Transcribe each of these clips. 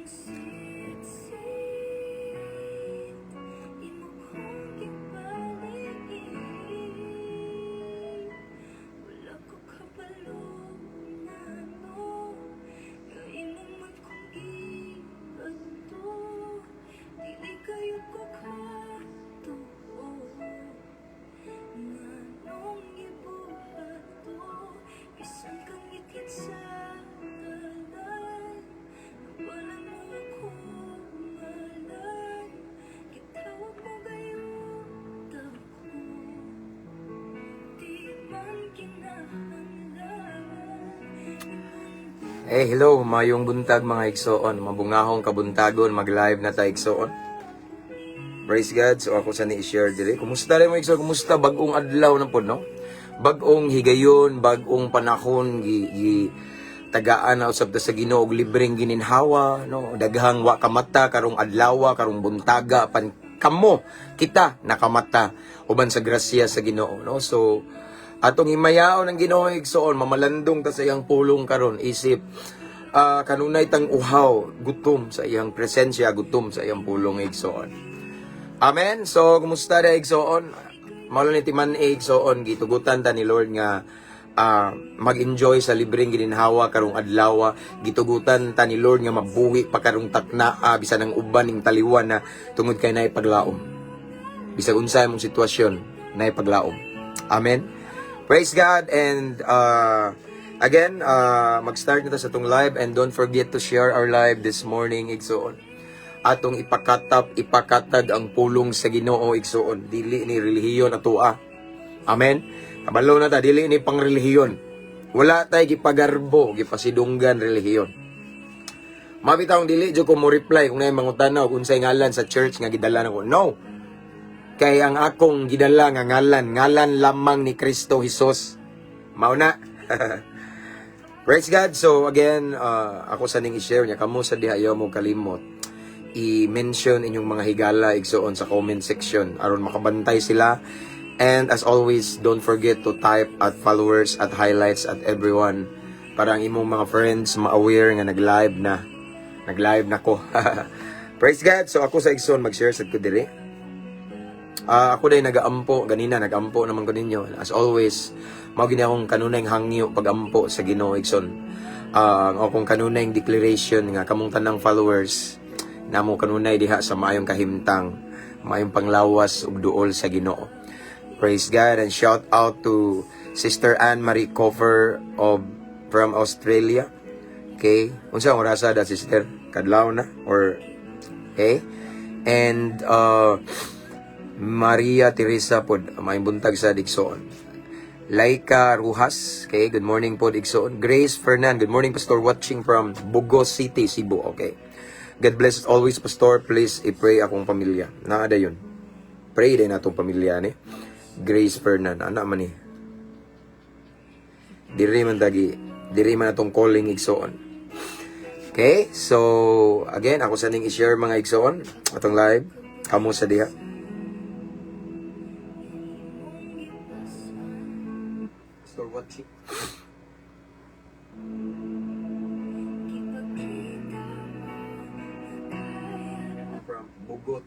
Sitsit imo kong gibalik. Wala ko kabalo ngano nga imo man kong giadto. Dili kayo ko katuo nganong gibuhat to. Bisan kang ngitngit sa talan, wala mo ako ngalan. Gitawag mo gayud ako. Di man kinahanglan. Hey, hello, mayong buntag, mga igsoon. Mabungahong kabuntagon, mag-live na ta, igsoon. Praise God. So ako sa ni i-share diri. Kumusta rin mo, igsoon? Kumusta bagong adlaw na pod, no? Bagong higayon, bagong panahon gi tagaan na usab ta sa Ginoo og libreng gininhawa, no? Daghang wa kamata karong adlaw, karong buntaga pan kamo kita nakamata uban sa grasya sa Ginoo, no? So atong himayaon ang Ginoo, igsoon, mamalandong ta sa iyang pulong karon isip kanunay tang uhaw, gutom sa iyang presensya, gutom sa iyang pulong, igsoon. Amen. So kumusta ra, igsoon? Mao ni timan igsoon, gitugutan ta ni Lord nga mag-enjoy sa libreng gininhawa karong adlaw. Gitugutan ta ni Lord nga mabuhi pa karong taknaa bisan ang uban ning taliwan na tungod kay naay paglaom. Bisag unsa imong sitwasyon, naay paglaom. Amen. Praise God and again, mag-start na ta sa atong live and don't forget to share our live this morning, igsoon. Atong ipakatap, ipakatag ang pulong sa Ginoo, igsoon. Dili ni relihiyon atoa. Amen. Kabalo na ta, dili ni pangrelihiyon. Wala tay gipagarbo, gipasidunggan relihiyon. Mabitawng dili jud ko mo reply kung naay mangutana og unsay ngalan sa church nga gidala nako. No. Kay ang akong gidala nga ngalan, ngalan lamang ni Kristo Jesus. Mao na. Praise God. So again, ako sa ning i-share niya kamo sa diha, ayaw mo kalimot i-mention inyong mga higala, igsoon, sa comment section aron makabantay sila. And as always, don't forget to type @followers, @highlights, @everyone para ang imong mga friends ma-aware nga nag-live na. Nag-live na ko. Praise God. So ako sa, igsoon, mag-share sad ko diri. Ah, ako day nagaampo ganina, nagampo naman ko ninyo. As always, mao gini akong kanunay hangyo pagampo sa Ginoo, igsoon. Ah, ang akong kanunay declaration nga kamong tanang followers namo kanunay diha sa maayong kahimtang, maayong panglawas ug duol sa Ginoo. Praise God and shout out to Sister Anne Marie Cover of from Australia. Okay? Unsa ang orasa da, sister? Kadlaw na or okay? And Maria Teresa pod, maayong buntag sa igsoon. Laika Rujas, okay, good morning po, igsoon. Grace Fernan, good morning, Pastor, watching from Bugos City, Cebu, okay. God bless always, Pastor. Please i-pray akong pamilya. Naa dayon. Pray din atong pamilya ni Grace Fernan. Ana man ni. Diri man tagi, diri man atong calling, igsoon. Okay? So, again, ako sa ning i-share, mga igsoon, atong live. Kamo sa diha. Pastor watching. Ipakita mo na kaya From Bugot.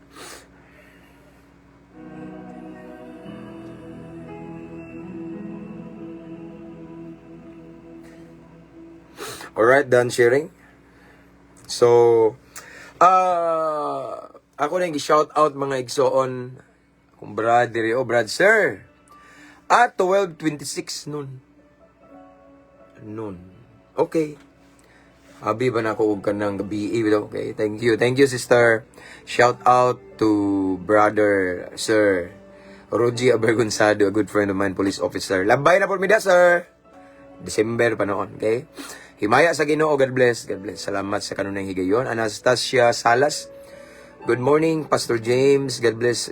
Alright, done sharing. So, ako na yung shout out, mga igsoon. Akong brad diri, oh, brad sir. At 12:26 noon. Noon. Okay. Abi ba na ako og kanang gabi bitaw? Okay, thank you. Thank you, sister. Shout out to brother Sir Rogie Abergonzado, a good friend of mine, police officer. Labay na po mi da, sir. December pa noon, okay? Himaya sa Ginoo, God bless. God bless. Salamat sa kanunay higayon. Anastasia Salas. Good morning, Pastor James. God bless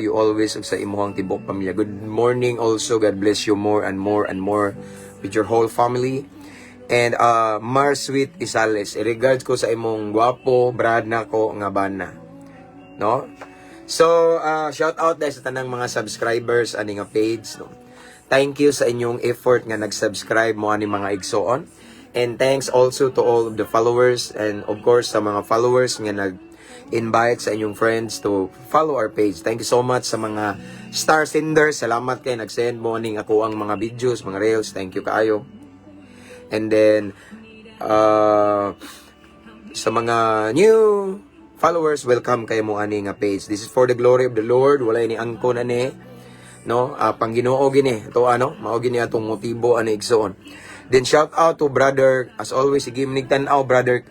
you always ug sa imuhang tibok pamilya. Good morning also. God bless you more and more and more with your whole family. And Mar Sweet Isales, i-regards ko sa imong gwapo, brad nako nga bana. No? So, shout out dahil sa tanang mga subscribers ani nga page, no. Thank you sa inyong effort nga nag-subscribe mo ani, mga igsoon. And thanks also to all of the followers and, of course, sa mga followers nga nag invite sa inyong friends to follow our page. Thank you so much sa mga star senders. Salamat kay nag-send mo aning ako ang mga videos, mga reels. Thank you kaayo. And then sa mga new followers, welcome kayo mo ani nga page. This is for the glory of the Lord. Wala ni angkon ani, no? Ah, pang Ginoo gini. Ito ano, mao gini atong motibo ani, igsoon. Then shout out to brother, as always, sige mig tan-aw, Brother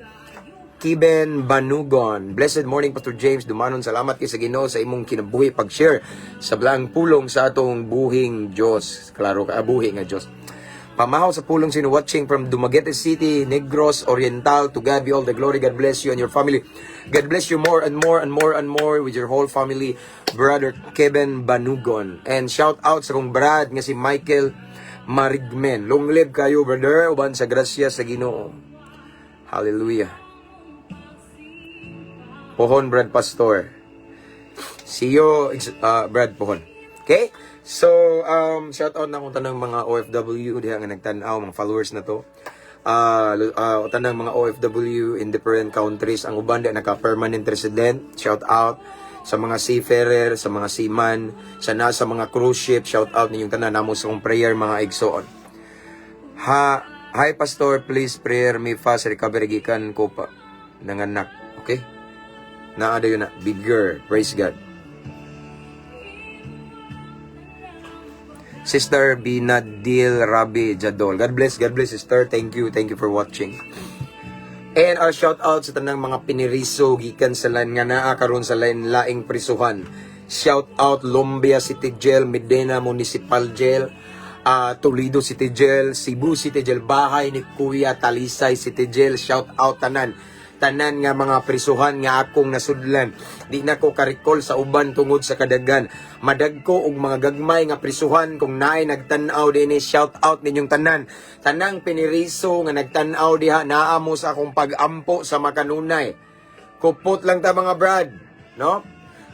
Kiben Banugon. "Blessed morning, Pastor James Dumanon. Salamat kay sa Ginoo sa imong kinabuhi pag-share sa balaang pulong sa atong buhing Dios." Klaro ka, buhi nga Dios. "Pamahaw sa pulong sino, watching from Dumaguete City, Negros Oriental. To God be all the glory. God bless you and your family." God bless you more and more and more and more with your whole family, Brother Kevin Banugon. And shout out sa kong brad nga si Michael Marigmen. Long live kayo, brother, uban sa grasya sa Ginoo. Hallelujah. Pohon, Brad Pastor. See you, Brad Pohon. Okay? So, shout out na akong tanang mga OFW diha nga nagtan-aw, mga followers na to. Tanang mga OFW in different countries, ang uban di naka-permanent resident. Shout out sa mga seafarer, sa mga seaman, sa nasa mga cruise ship, shout out ninyong tanan, namo sa akong prayer, mga igsoon. Ha, "Hi Pastor, please prayer me fast recovery gikan ko pa nanganak." Okay? Naa dayon na bigger. Praise God. Sister Binadil Rabi Jadol. God bless, sister. Thank you for watching. And our shout out sa tanang mga piniriso gikan sa lain nga naa karon sa lain laing prisuhan. Shout out Lumbia City Jail, Medina Municipal Jail, Toledo City Jail, Cebu City Jail, bahay ni Kuya Talisay City Jail. Shout out tanan. Tanan nga mga prisuhan nga akong nasudlan. Di na ko ka-recall sa uban tungod sa kadagan. Madagko og mga gagmay nga prisuhan. Kung naay nagtan-aw dinhi, shout out ninyong tanan. Tanang piniriso nga nagtan-aw diha, naa mo sa akong pag-ampo sa makanunay. Kupot lang ta, mga brad, no?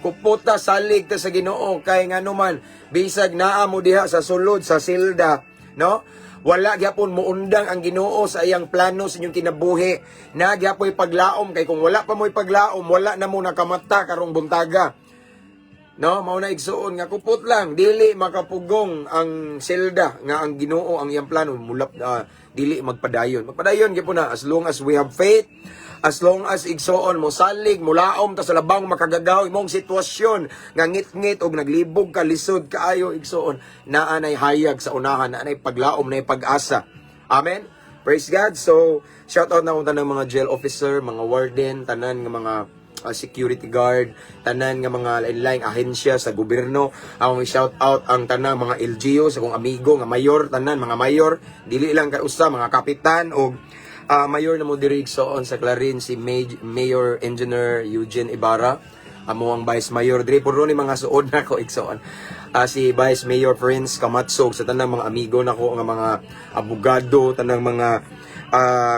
Kupot ta, salig ta sa Ginoo kay ngano man bisag naa mo diha sa sulod sa silda, no? Wala gyapon muundang ang Ginoo sa iyang plano sa inyong kinabuhi. Na gyapoy paglaom kay kung wala pa mo'y paglaom, wala na mo nakamata karong buntaga. No, mao na, igsuon, nga kupot lang, dili makapugong ang selda nga ang Ginoo ang iyang plano mulap dili magpadayon. Magpadayon gyud na as long as we have faith, as long as, igsuon, mo salig, mulaom ta sa labang makagagaw imong sitwasyon nga ngit-ngit og naglibog ka, lisod kaayo, igsuon, naa nay hayag sa unahan, naa nay paglaom, nay pag-asa. Amen. Praise God. So, shout out na akong tanang mga jail officer, mga warden, tanan nga mga security guard, tanan nga mga lain-laing ahensya sa gobyerno. Akong shout out ang tanang mga LGU, sa akong amigo nga mayor, tanan mga mayor, dili lang kay usa, mga kapitan og mayor na mo diri, igsoon, sa Clarin, si Mayor Engineer Eugene Ibarra. Amo ang Vice Mayor diri puro ni mga suod nako, igsoon. Si Vice Mayor Prince Camatsog, sa tanang mga amigo nako nga mga abogado, tanang mga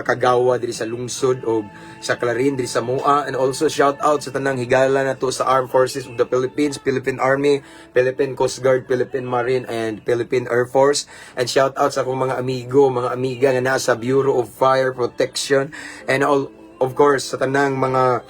kagawa diri sa lungsod og sa Clarin diri sa Mua, and also shout out sa tanang higala nato sa Armed Forces of the Philippines, Philippine Army, Philippine Coast Guard, Philippine Marine and Philippine Air Force, and shout out sa akong mga amigo, mga amiga nga nasa Bureau of Fire Protection, and all, of course, sa tanang mga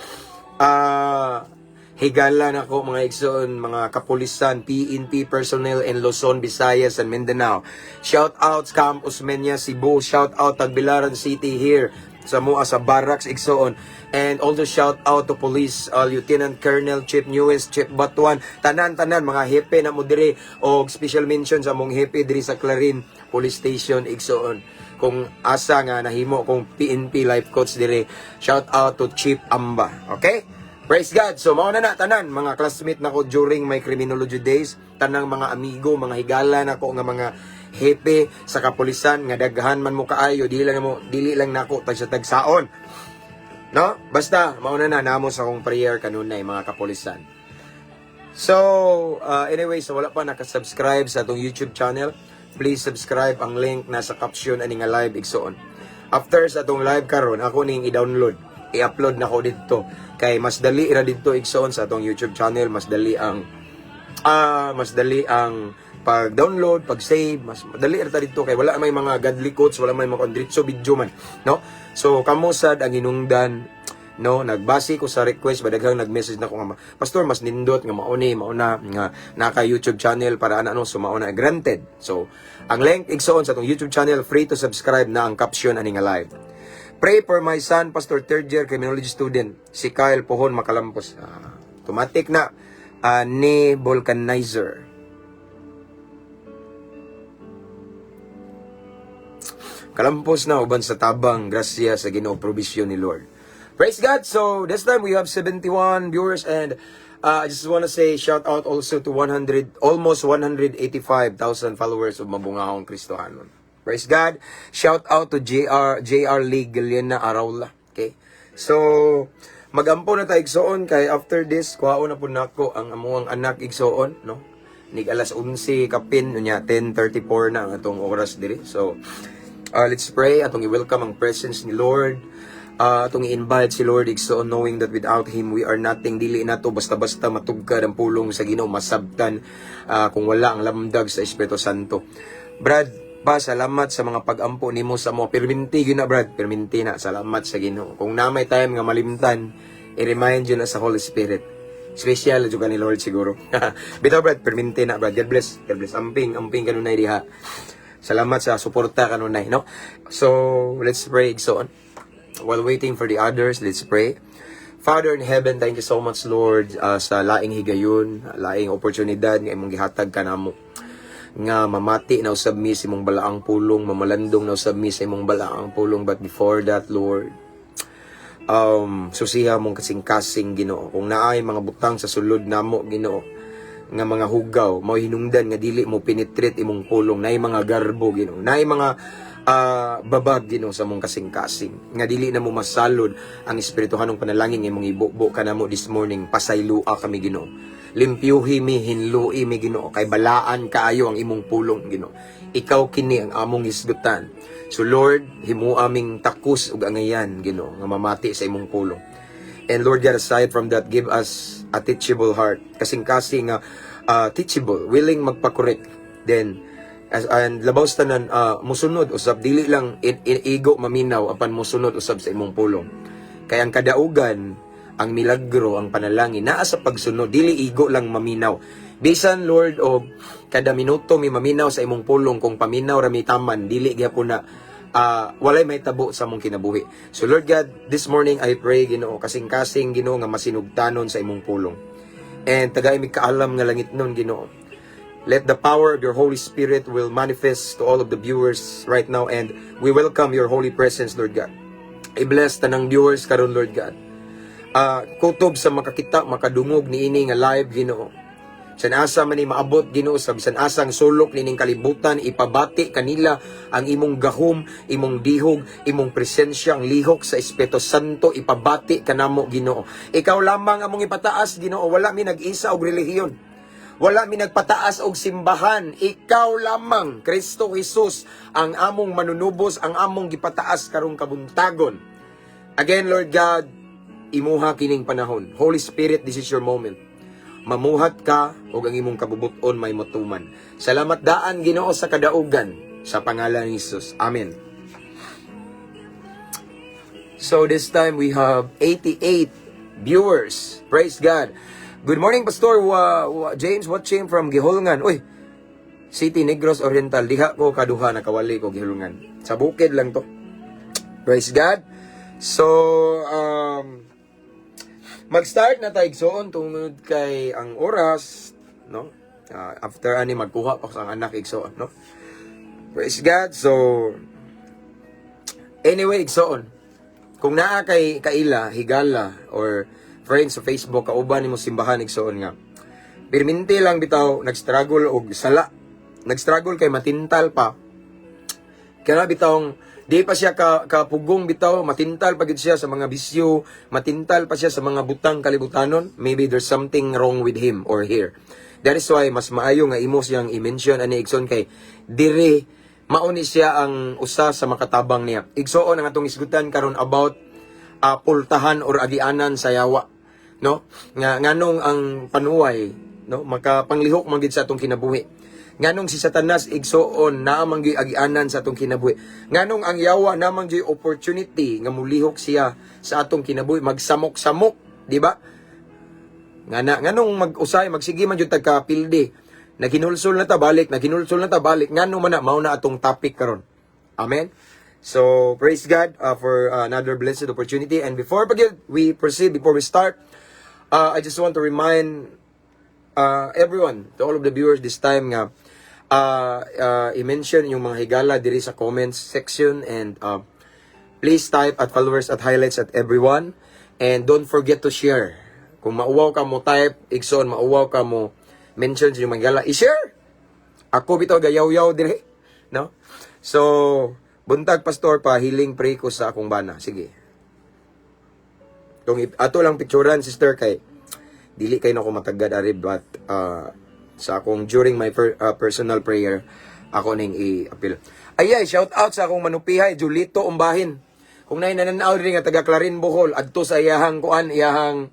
higala nako, mga igsoon, mga kapulisan, PNP personnel in Luzon, Visayas and Mindanao. Shout out Camp Osmeña, Cebu. Shout out Tagbilaran City here sa Mua sa Barracks, igsoon. And also shout out to Police Lieutenant Colonel Chief Newest, Chief Batuan, tanan-tanan mga hepe na mo diri, og special mention sa among hepe diri sa Clarin Police Station, igsoon, kung asa nga nahimo kong PNP life coach diri. Shout out to Chief Amba. Okay? Praise God. So mao na na tanan mga classmate nako during my criminology days, tanang mga amigo, mga higala nako nga mga hepe sa kapulisan nga daghan man mo kaayo, dili lang nako tag sa tagsaon. No? Basta mao na na namo sa akong prayer kanunay, mga kapulisan. So, anyway, so wala pa nakasubscribe sa atong YouTube channel, please subscribe. Ang link nasa caption ani nga live, igsoon. After sa atong live karon, ako ning i-download, i-upload na ko dito kay mas dali ra didto, igsoon, sa atong YouTube channel, mas dali ang Pag download, pag save, mas madali ra ta dito kay wala may mga godly quotes, wala may mga kondritso video man, no? So kamo sad ang hinungdan, no? Nagbase ko sa request ba, daghang nag-message na ko nga, "Pastor, mas nindot nga mauni mauna nga naka YouTube channel para ana," no? So mauna, granted. So ang link, igsoon, sa atong YouTube channel, free to subscribe na ang caption ani nga live. "Pray for my son, Pastor, third year criminology student, si Kyle Pohon Makalampos." Ah, automatic na ni vulcanizer. Kalampos na uban sa tabang, grasya sa Ginoo, provision ni Lord. Praise God. So this time we have 71 viewers and I just want to say shout out also to 100, almost 185,000 followers of Mabungahong Kristohanon. Praise God. Shout out to JR JR Lee Giliena Araula. Okay. So magampo na tayo, igsoon, kay after this kuhaon na pud nako ang amuang anak, igsoon, no? Nig alas 11 kapin unya, 10:34 na ang atong oras diri. So let's pray. Atong i-welcome ang presence ni Lord. Atong i-invite si Lord, igsoon, knowing that without Him we are nothing. Dili nato basta-basta matugkad ang pulong sa Ginoo, masabtan kung wala ang lamdag sa Espiritu Santo. Brad, pa salamat sa mga pag-ampo nimo sa mo. Perminti gyud na, Brad, perminti na. Salamat sa Ginoo. Kung na may time nga malimtan, i-remind yun na sa Holy Spirit. Special jud ka ni Lord siguro. Bitaw, Brad, perminti na, Brad. God bless. God bless. Amping, amping kanunay diha. Salamat sa suporta kanunay, no? So, let's pray, igsoon. While waiting for the others, let's pray. Father in heaven, thank you so much, Lord, sa laing higayon, laing oportunidad nga imong gihatag kanamo nga mamati na usab mi sa imong balaang pulong, mamalandong na usab mi sa imong balaang pulong. But before that, Lord, susiha mong kasing-kasing, Ginoo. Kung naay mga butang sa sulod namo, Ginoo, nga mga hugaw, mao hinungdan nga dili mo penetrate imong pulong, naay mga garbo, Ginoo, naay mga babag, Ginoo, sa mong kasing-kasing nga dili na mo masalod ang espirituhanong panalangin nga imong ibubo kanamo this morning. Pasaylua kami, Ginoo. Limpyuhi mi, hinlui mi, Ginoo, kay balaan kaayo ang imong pulong, Ginoo. Ikaw kini ang among hisgutan. So Lord, himo aming takos ug angayan, Ginoo, nga mamati sa imong pulong. And Lord God, aside from that, give us a teachable heart. Kasing-kasing nga teachable, willing magpa-correct. Then, and labaw sa tanan, musunod usab, dili lang igo maminaw, apan musunod usab sa imong pulong. Kay ang kadaugan, ang milagro, ang panalangin, naa sa pagsunod, dili igo lang maminaw. Bisan, Lord, og kada minuto mi maminaw sa imong pulong, kung paminaw ra mi taman, dili gyapon na walay may tabo sa among kinabuhi. So Lord God, this morning I pray, Ginoo, kasing-kasing, Ginoo, nga masinugtanon sa imong pulong. And tagay mi kaalam nga langit nun, Ginoo. Let the power of your Holy Spirit will manifest to all of the viewers right now and we welcome your holy presence, Lord God. I-bless tanang viewers karon, Lord God. Kutob sa makakita, makadungog niini nga live, Ginoo. Bisan asa man ni maabot, Ginoo, sa bisan asang sulok nining kalibutan, ipabati kanila ang imong gahom, imong dihog, imong presensya, ang lihok sa Espiritu Santo, ipabati kanamo, Ginoo. Ikaw lamang among ipataas, Ginoo. Wala mi nag-isa og relihiyon. Wala mi nagpataas og simbahan. Ikaw lamang, Kristo Jesus, ang among manunubos, ang among gipataas karong kabuntagon. Again, Lord God, imuha kining panahon. Holy Spirit, this is your moment. Mamuhat ka ug ang imong kabubuton may motuman. Salamat daan, Ginoo, sa kadaugan sa pangalan ni Jesus. Amen. So this time we have 88 viewers. Praise God. "Good morning, Pastor James watching from Guihulngan." Uy, City Negros Oriental. Diha ko kaduha nakawali ko Guihulngan. Sa bukid lang to. Praise God. So, mag-start na tayo, igsoon, tungod kay ang oras, no? After ani magkuha pa sa anak, igsoon, no? Praise God. So, anyway, igsoon, kung naa kay kaila, higala, or friends sa Facebook, kauban nimo simbahan, igsoon, nga pirminti lang bitaw nag-struggle og sala, nag-struggle kay matintal pa, kaya bitawng di pa siya kapugong bitaw, matintal pa gid siya sa mga bisyo, matintal pa siya sa mga butang kalibutanon, maybe there's something wrong with him or her. That is why mas maayo nga imo siyang i-mention ani, igsoon, kay dire mao ni siya ang usa sa makatabang niya. Igsoon, ang atong isgutan karon about pultahan or agianan sa yawa, no? Nga nganong ang panuway, no, makapanglihok man gid sa atong kinabuhi. Nganong si Satanas, igsoon, naa man gyud agianan sa atong kinabuhi? Nganong ang yawa naa man gyud opportunity nga mulihok siya sa atong kinabuhi, magsamok-samok, di ba? Nga na, nganong mag-usay, magsige man jud tag kapildi. Naghinulsol na ta balik, naghinulsol na ta balik. Ngano man na? Mao na atong topic karon. Amen. So, praise God for another blessed opportunity. And before pa gyud we proceed, before we start, I just want to remind everyone, to all of the viewers this time nga i-mention yung mga higala diri sa comments section and please type @followers, @highlights, @everyone, and don't forget to share. Kung mauwaw ka mo type, igsoon, mauwaw ka mo mention sa inyong mga higala, i-share. Ako bitaw gayaw-yaw dire, no? So, "Buntag, pastor, pa healing pray ko sa akong bana." Sige. Kung ato lang picturean, sister, kay dili kay nako matagad ari, but sa akong during my personal prayer ako ning i-appeal. Ayay, shout out sa akong manupihay Julito Umbahin. Kung nay nananaw diri nga taga Clarin, Bohol, adto sa iyahang kuan, iyahang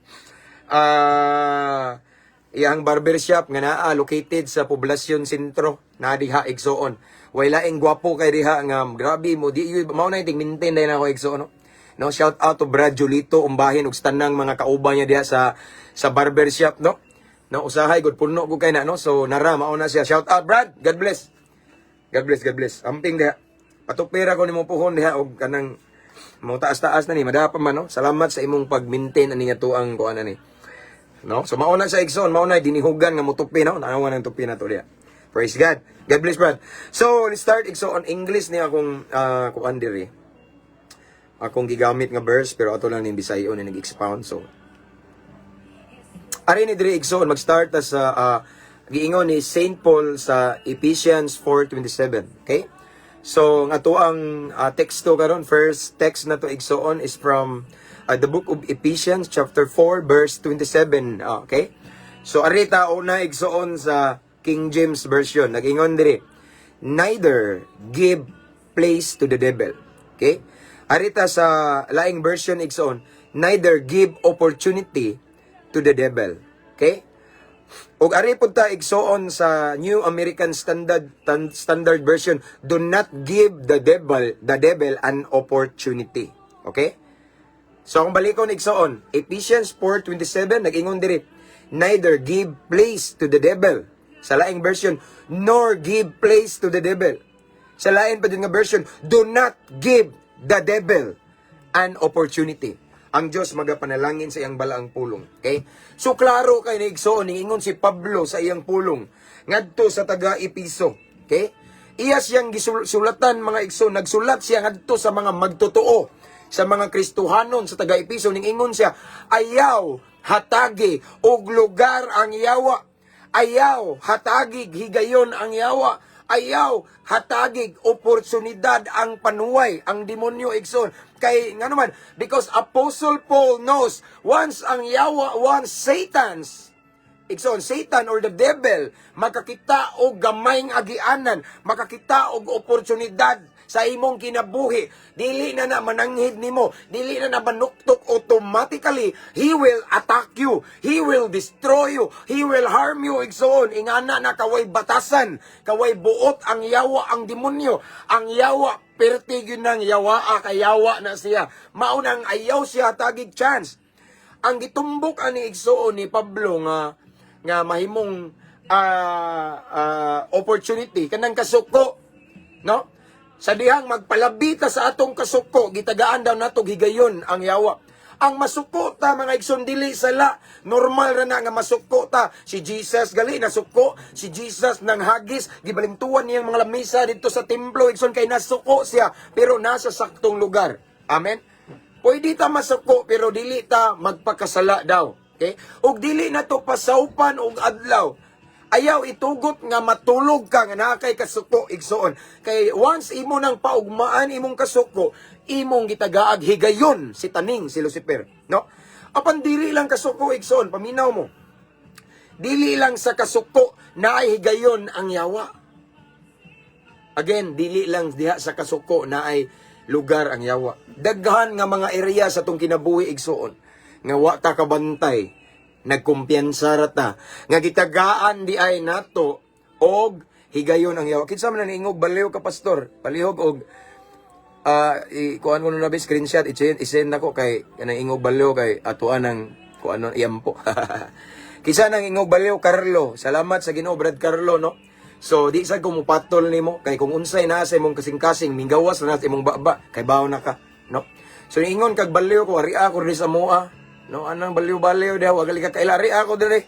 barbershop nga naa located sa Poblacion Sentro na diha, igsoon. Way laing gwapo kay diha nga grabe mo di mao na ting maintain dai na ako, igsoon, no. No, shout out to Brad Julito Umbahin ug tanang mga kauban niya diha sa barbershop, no. No, usahay gud puno ko kay na, no. So nara mao na siya. Shout out, Brad. God bless. God bless, God bless. Amping diha. Patupira ko nimo puhon diha og kanang mo taas-taas na ni madapa man, no. Salamat sa imong pag-maintain ani nga tuang kuan ani. No? So mao na sa igsoon, mao na dinihugan nga motupi, no. Nawa ng tupi na to diha. Praise God. God bless, Brad. So, let's start, igsoon. English ni akong kuan diri. Akong gigamit nga verse, pero ato lang ning Bisayon ni nag-expound. So, ari ni diri, igsoon, mag-start ta sa giingon ni Saint Paul sa Ephesians 4:27. Okay? So, ang ato ang teksto karon, first text na to, igsoon, is from the book of Ephesians chapter 4 verse 27. Okay? So, ari ta una, igsoon, sa King James Version. Nag-ingon diri, "Neither give place to the devil." Okay? Ari ta sa laing version, igsoon, "Neither give opportunity to the devil." Okay? Ug ari pud ta, igsoon, sa New American Standard Version, "Do not give the devil an opportunity." Okay? So kung balikon, igsoon, Ephesians 4:27 nag-ingon diri, "Neither give place to the devil." Sa laing version, "Nor give place to the devil." Sa lain pa din nga version, "Do not give the devil an opportunity." Ang Diyos magapanalangin sa iyang balaang pulong. Okay? So klaro kay ni, igsoon, ingon si Pablo sa iyang pulong ngadto sa taga Episo. Okay? Iya siyang gisulatan, mga igsoon, nagsulat siya ngadto sa mga magtotoo, sa mga Kristohanon sa taga Episo, ning ingon siya, "Ayaw hatagi og lugar ang yawa. Ayaw hatagig higayon ang yawa. Ayaw hatagig oportunidad ang panuway, ang demonyo, igsoon." Kay nga naman, because Apostle Paul knows once ang yawa, once Satan's, igsoon, Satan or the devil, makakita og gamayng agianan, makakita og oportunidad sa imong kinabuhi, dili na na mananghid nimo, dili na na manuktok, automatically, he will attack you, he will destroy you, he will harm you, igsoon. Ingana na kaway batasan, kaway buot ang yawa, ang demonyo. Ang yawa, perti gyud nang yawa, kayawa na siya. Maunang ayaw siya tagig chance. Ang gitumbok ani, igsoon, ni Pablo nga mahimong opportunity kanang kasuko, no? Sa dihang magpalabi ta sa atong kasuko, gitagaan daw nato higayon ang yawa. Ang masuko ta, mga igsoon, dili sala. Normal ra na nga masuko ta. Si Jesus gali nasuko, si Jesus nang hagis, gibalintuan niyang mga lamisa dito sa templo, igsoon, kay nasuko siya, pero nasa saktong lugar. Amen. Pwede ta masuko pero dili ta magpakasala daw. Okay? Ug dili na to pasawpan og adlaw. Ayaw itugot nga matulog ka nga naa kay kasuko, igsoon. Kay once imo nang paugmaan imong kasuko, imong gitagaag higayon si taning si Lucifer, no? Apan dili lang kasuko, igsoon, paminaw mo. Dili lang sa kasuko naay higayon ang yawa. Again, dili lang diha sa kasuko naay lugar ang yawa. Daghan nga mga area sa tong kinabuhi, igsoon, nga wa ta kabantay, nagkumpiyansa ra ta nga gitagaan di ay nato og higayon ang yawa. Kinsa man ang ingog baliw ka, pastor? Palihog og kuan ko na ba screenshot, i-send nako kay kanang ingog baliw kay atuan ang kuan iyampo. Kisa nang ingog baliw, Carlo. Salamat sa Ginoo, Brad Carlo, no. So di sa ko mupatol nimo kay kung unsay naa sa imong kasing-kasing minggawas na sa imong baba kay bawo na ka, no. So ingon kag baliw ko, ari ako diri sa moa, no, anang baliw-baliw diha, wa gali ka kaila, ari ako diri.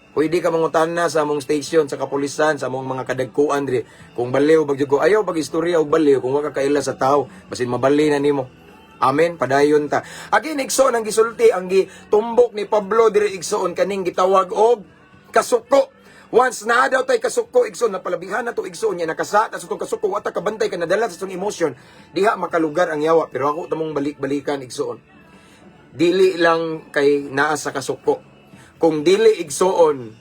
Pwede ka mangutana sa among station, sa kapulisan, sa among mga kadagkuan diri. Kung baliw bag ko, ayaw pag istorya og baliw kung wa ka kaila sa tao, basin mabali na nimo. Amen, padayon ta. Again, igsoon ang gisulti, ang gitumbok ni Pablo diri, igsoon, kaning gitawag og kasuko. Once na daw tay kasuko, igsoon, napalabihan na to, igsoon, niya nakasa ta sa tong kasuko, wa ta kabantay ka nadala sa tong emotion, diha makalugar ang yawa. Pero ako tamong balik-balikan, igsoon. Dili lang kay naa sa kasuko. Kung dili, igsoon,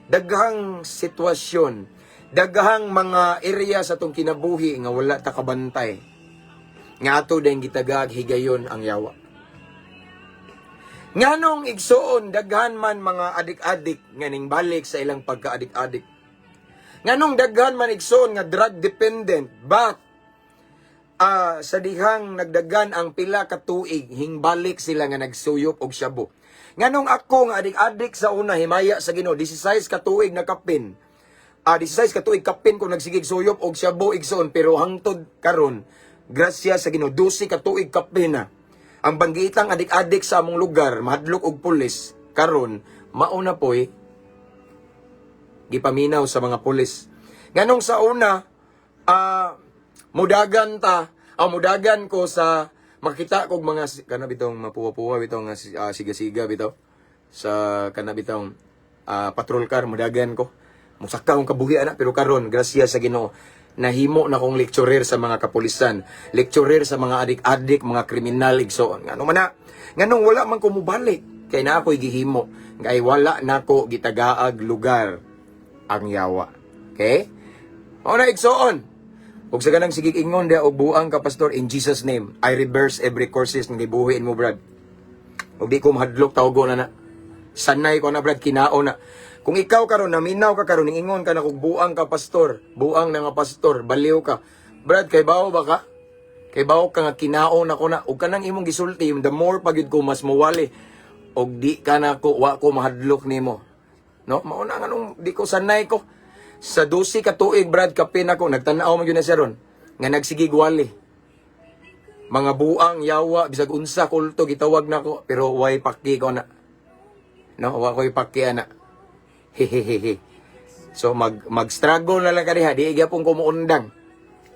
daghang sitwasyon, daghang mga area sa tong kinabuhi nga wala ta kabantay. Nga ato din gitagag higayon ang yawa. Nganong, igsoon, daghan man mga adik-adik nga ning balik sa ilang pagka-adik-adik? Nganong daghan man, igsoon, nga drug dependent, but sa dihang nagdagan ang pila ka tuig hingbalik sila nga nagsuyop og shabu? Nganong ako nga adik-adik sa una, himaya sa Ginoo, 16 ka tuig nakapin. 16 ka tuig kapin ko nagsigig suyop og shabu, igsoon, pero hangtod karon, grasya sa Ginoo, 12 ka tuig kapin na. Ang banggitang adik-adik sa among lugar, mahadlok og pulis, karon mao na poy gipaminaw sa mga pulis. Nganong sa una, mudagan ta, mudagan ko sa makita kog mga kana bitong mapuwa-puwa bitong siga-siga bitaw sa kana bitong patrol car, mudagan ko. Musaka akong kabuhi ana, pero karon, grasya sa Ginoo, nahimo na kong lecturer sa mga kapulisan, lecturer sa mga adik-adik, mga kriminal, igsoon. Ngano man na? Nganong wala man ko mubalik? Kay na ako'y gihimo, kay wala nako gitagaag lugar ang yawa. Okay? Mao na, igsoon. Ug sa ganang sigig ingon dia og buang ka, pastor, in Jesus' name, I reverse every curses nga gibuhi mo, brad. Ug di ko mahadlok tawgo na na. Sanay ko na, brad, kinao na. Kung ikaw karon naminaw ka karon, ingon ka na kung buang ka, pastor, buang na nga pastor, baliw ka. Brad, kay bawo ba ka? Kay bawo ka nga kinao na ko na ug kanang imong gisulti, the more pagyud ko mas muwali. Og di ka na ko, wa ko mahadlok nimo. No, mao na nganong di ko sanay ko. Sa 12 ka tuig, brad, kapin ako, nagtan-aw man gyud na siya ron nga nagsigig wali. Mga buang, yawa, bisag unsa kulto gitawag nako, pero way paki ko na. No, wa ko'y paki ana. Hehehehe. So mag-struggle na lang ka diha, di gyapon ko muundang.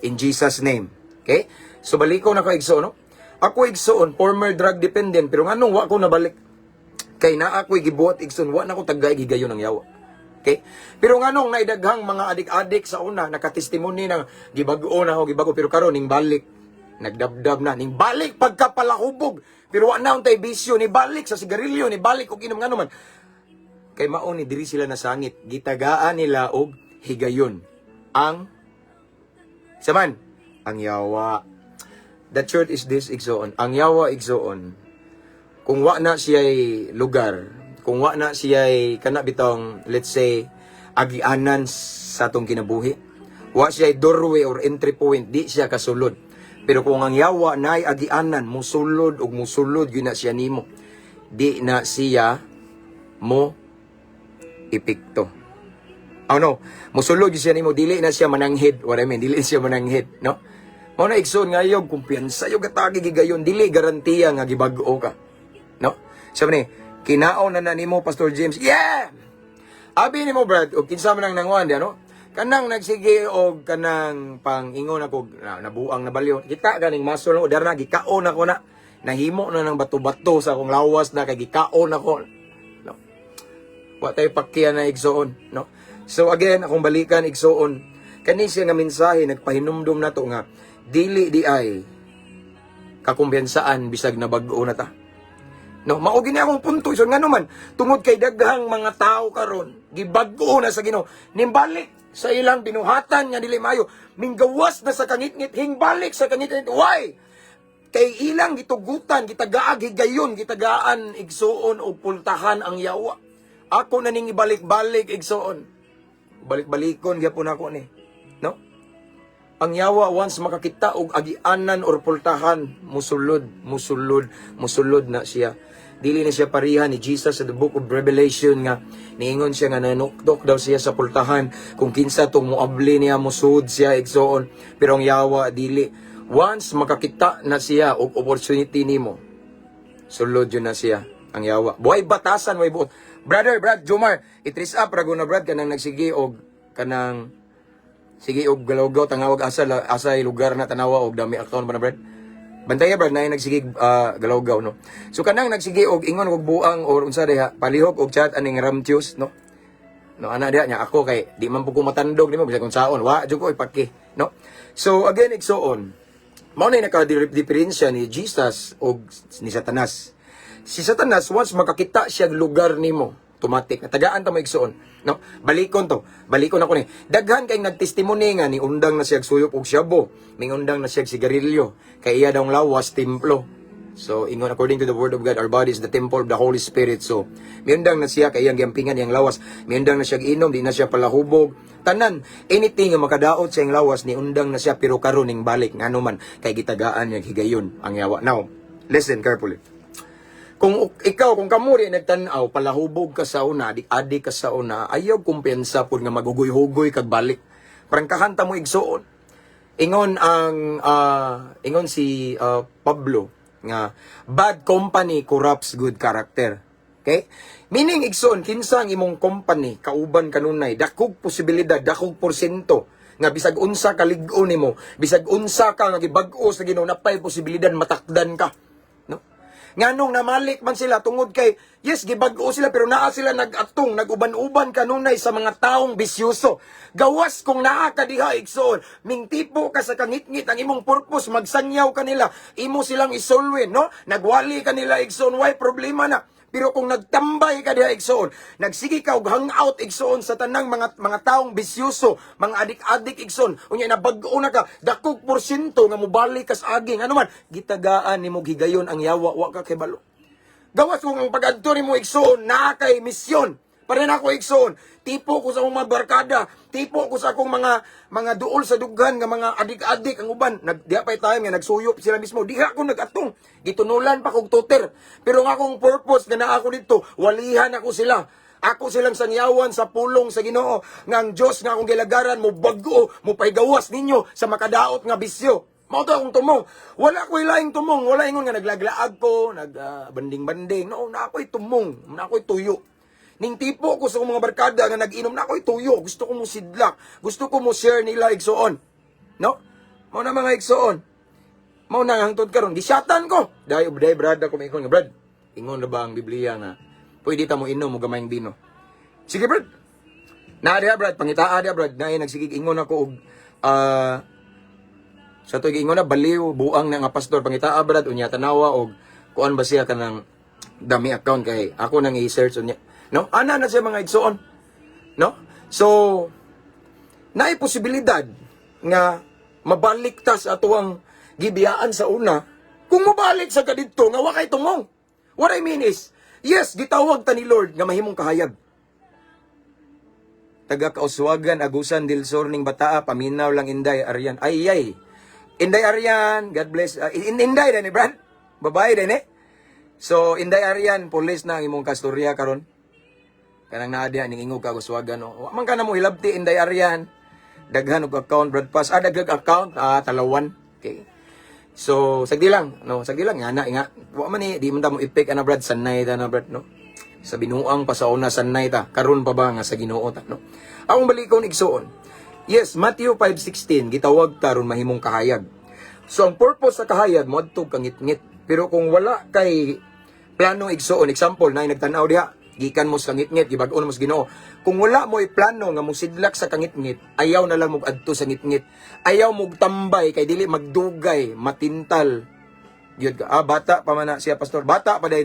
In Jesus' name. Okay? So baliko na ko, igsoon, no? Ako, igsoon, former drug dependent, pero nganong wa ko nabalik? Kay naa ako'y gibuhat, igsoon, wa na ko tagay gigayon ang yawa. Okay? Pero nganong naidaghang mga adik-adik sa una nakatestimony na gibag-o na ako, gibago, pero karon ning balik, nagdabdab na ning balik pagkapalahubog, pero wa na untay bisyo, ni balik sa sigarilyo, ni balik og inom? Ngano man? Kay mao ni diri sila nasangit, gitagaan nila og higayon ang saman ang yawa. The truth is this, igsoon, ang yawa, igsoon, kung wa na siya lugar, kung wa na siya kana bitong, let's say, agianan sa atong kinabuhi, wa siya doorway or entry point, di siya kasulod. Pero kung ang yawa naay agianan, musulod ug musulod gyud na siya nimo. Di na siya mo epekto. Oh no, musulod gyud siya nimo, dili na siya mananghid. What I mean, dili siya mananghid, no? Mao na, igsoon, ngayog kumpiyansa yung gatagi gigayon, dili garantiya nga gibag-o ka. No? Sabi ni, kinao na na nimo, Pastor James. Yeah! Abi nimo, brad, og kinsa man ang nanguan di ano? Kanang nagsige og kanang pang ingon ako na, nabuang na balyo. Kita ganing muscle no, darna gikaon ako na. Nahimo na ng bato-bato sa akong lawas na kay gikaon ako. No. Wa tay pakya na, igsoon, no? So again, akong balikan, igsoon. Kani siya nga mensahe nagpahinumdum nato nga dili di ay kakumpiyansaan bisag na bag-o na ta. No, mao gini akong punto. So ngano man, tungod kay daghang mga tao karon gibag-o na sa Ginoo, nimbalik sa ilang binuhatan nga dili maayo, minggawas na sa kangitngit, hingbalik sa kangitngit. Why? Kay ilang gitugutan, gitagaag higayon, gitagaan, igsuon, og pultahan ang yawa. Ako na ning ibalik-balik, igsuon. Balik-balikon gyapon ako ni. No? Ang yawa, once makakita og agianan or pultahan, musulod, musulod, musulod na siya. Dili na siya pareha ni Jesus sa the Book of Revelation nga niingon siya nga nanukdok daw siya sa pultahan, kung kinsa tong muabli niya, musud siya, igsoon. Pero ang yawa, dili. Once makakita na siya og opportunity nimo, sulod yun na siya ang yawa. Buhay batasan, way buot. Brother, Brad Jomar, itris up rago na, Brad, kanang nagsige og kanang sige og galaw-gaw, tangawag asa asa lugar na, tanawa og dami account ba na, Brad. Bantaya, Brad, na nagsige galaw-gaw, no. So kanang nagsige og ingon og buang or unsa diha, palihog og chat aning Ramtius, no. No, ana diha nya ako kay di man pud ko matandog nimo bisag kung saon, wa jud ko ipaki, no. So again, igsoon, mao na nakadiferensya ni Jesus og ni Satanas. Si Satanas, once makakita siya og lugar nimo, automatic. Natagaan ta mo, igsoon, no? Balikon to. Balikon ako ni. Daghan kay nagtestimony nga ni undang na siya suyop og shabu, mingundang na siya sigarilyo, kay iya daw lawas templo. So, ingon, according to the word of God, our body is the temple of the Holy Spirit. So, miundang na siya kay iyang giampingan iyang lawas. Miundang na siya inom, di na siya palahubog. Tanan, anything nga makadaot sa iyang lawas, ni undang na siya, pero karon ning balik, ngano man kay gitagaan niya higayon ang yawa. Now, listen carefully. Kung ikaw, kung kamo rin nagtan-aw, palahubog ka sa una, adik-adik ka sa una, ayaw kumpiyansa pud nga magugoy-hugoy kag balik. Prangkahan ta mo, igsuon. Ingon si Pablo nga bad company corrupts good character. Okay? Meaning, igsoon, kinsa ang imong company, kauban kanunay, dakog posibilidad, dakog porsyento nga bisag unsa ka lig-on nimo, bisag unsa ka nga gibag-o sa Ginoo, napay posibilidad matakdan ka. No? Nganong namalik man sila? Tungod kay yes, gibag-o sila, pero naa sila nag-atong nag-uban-uban kanunay sa mga taong bisyoso. Gawas kung naa ka diha, igsoon, mingtipo ka sa kangitngit, ang imong purpose magsanyaw kanila, imo silang isolwin, no? Nagwali kanila, igsoon, why problema na. Pero kung nagtambay ka diha, igsoon, nagsige ka og hangout, igsoon, sa tanang mga taong bisyoso, mga adik-adik, igsoon, unya nabag-o na ka, dakog porsyento nga mobalik ka sa aging. Ano man, gitagaan nimo higayon ang yawa, wa ka kibalo. Gawas kung ang pag-adto nimo, igsoon, naa kay misyon. Pare na ako, igsoon, tipo ko sa akong mga barkada, tipo ko sa akong mga duol sa dughan nga mga adik-adik ang uban. Nag diha pa time nga nagsuyop sila mismo. Diha ako nagatong. Gitunulan pa kog tuter. Pero ang akong purpose nga naa ako dito, walihan ako sila. Ako silang sangyawan sa pulong sa Ginoo nga ang Dios nga akong gilagaran mo bag-o, mo pahigawas ninyo sa makadaot nga bisyo. Mao to akong tumong. Wala ko'y laing tumong. Wala ingon nga naglaglaag ko, nag banding-banding. No, na ako'y tumong, na ako'y tuyo. Ning tipo ko sa akong mga barkada nga nag-inom, na ako'y tuyo. Gusto ko mo sidlak. Gusto ko mo share nila, igsoon. No? Mao na, mga igsoon. Mao na nga hangtod karon gisyatan ko. Dahil day, brad, ako maingon nga, "Brad, ingon na ba ang Biblia nga pwede ta mo inom mo gamayng bino?" "Sige, brad." Na diha, Brad, pangitaa diha, Brad, na nagsigig ingon ako og sa to ingon na baliw buang na nga pastor, pangitaa, Brad, unya tanawa og kuan ba siya kanang dami account kay ako nang i-search unya. No? Ana na siya, mga igsoon. No? So naay posibilidad nga mabalik ta sa atuang gibiyaan sa una kung mabalik sa kadidto nga wa kay tumong. What I mean is, yes, gitawag ta ni Lord nga mahimong kahayag. Taga Kauswagan, Agusan del Sur ning bataa, paminaw lang Inday Aryan. Ay ay. Inday Aryan, God bless. Inday din ni, Brad. Babae din eh. So Inday Aryan, pulis na ang imong kastorya karon. Kanang naa diha ning ingog ka Kauswagan, no. Wa man ka na mo hilabti, Inday Aryan. Daghan og account, Brad Pass. Ah, daghang account, ah, talawan. Okay. So, sagdi lang, no, sagdi lang nga na nga. Wa man ni di man ta mo ipik ana, Brad, sanay ta na, Brad, no. Sa binuang pa sa una sanay ta, karon pa ba nga sa Ginoo ta, no. Akong balikon, igsuon. Yes, Matthew 5:16, gitawag ta ron mahimong kahayag. So ang purpose sa kahayag, moadto kang ngitngit. Pero kung wala kay plano, igsuon, example, na nagtan-aw diha, gikan mo sa ngitngit, gibag-on mo sa Ginoo. Kung wala mo plano nga mosidlak sa kangitngit, ayaw na lang mo adto sa ngitngit. Ayaw mo tambay kay dili magdugay, matintal. Gyud ka. Ah, bata pa man na siya, pastor. Bata pa day.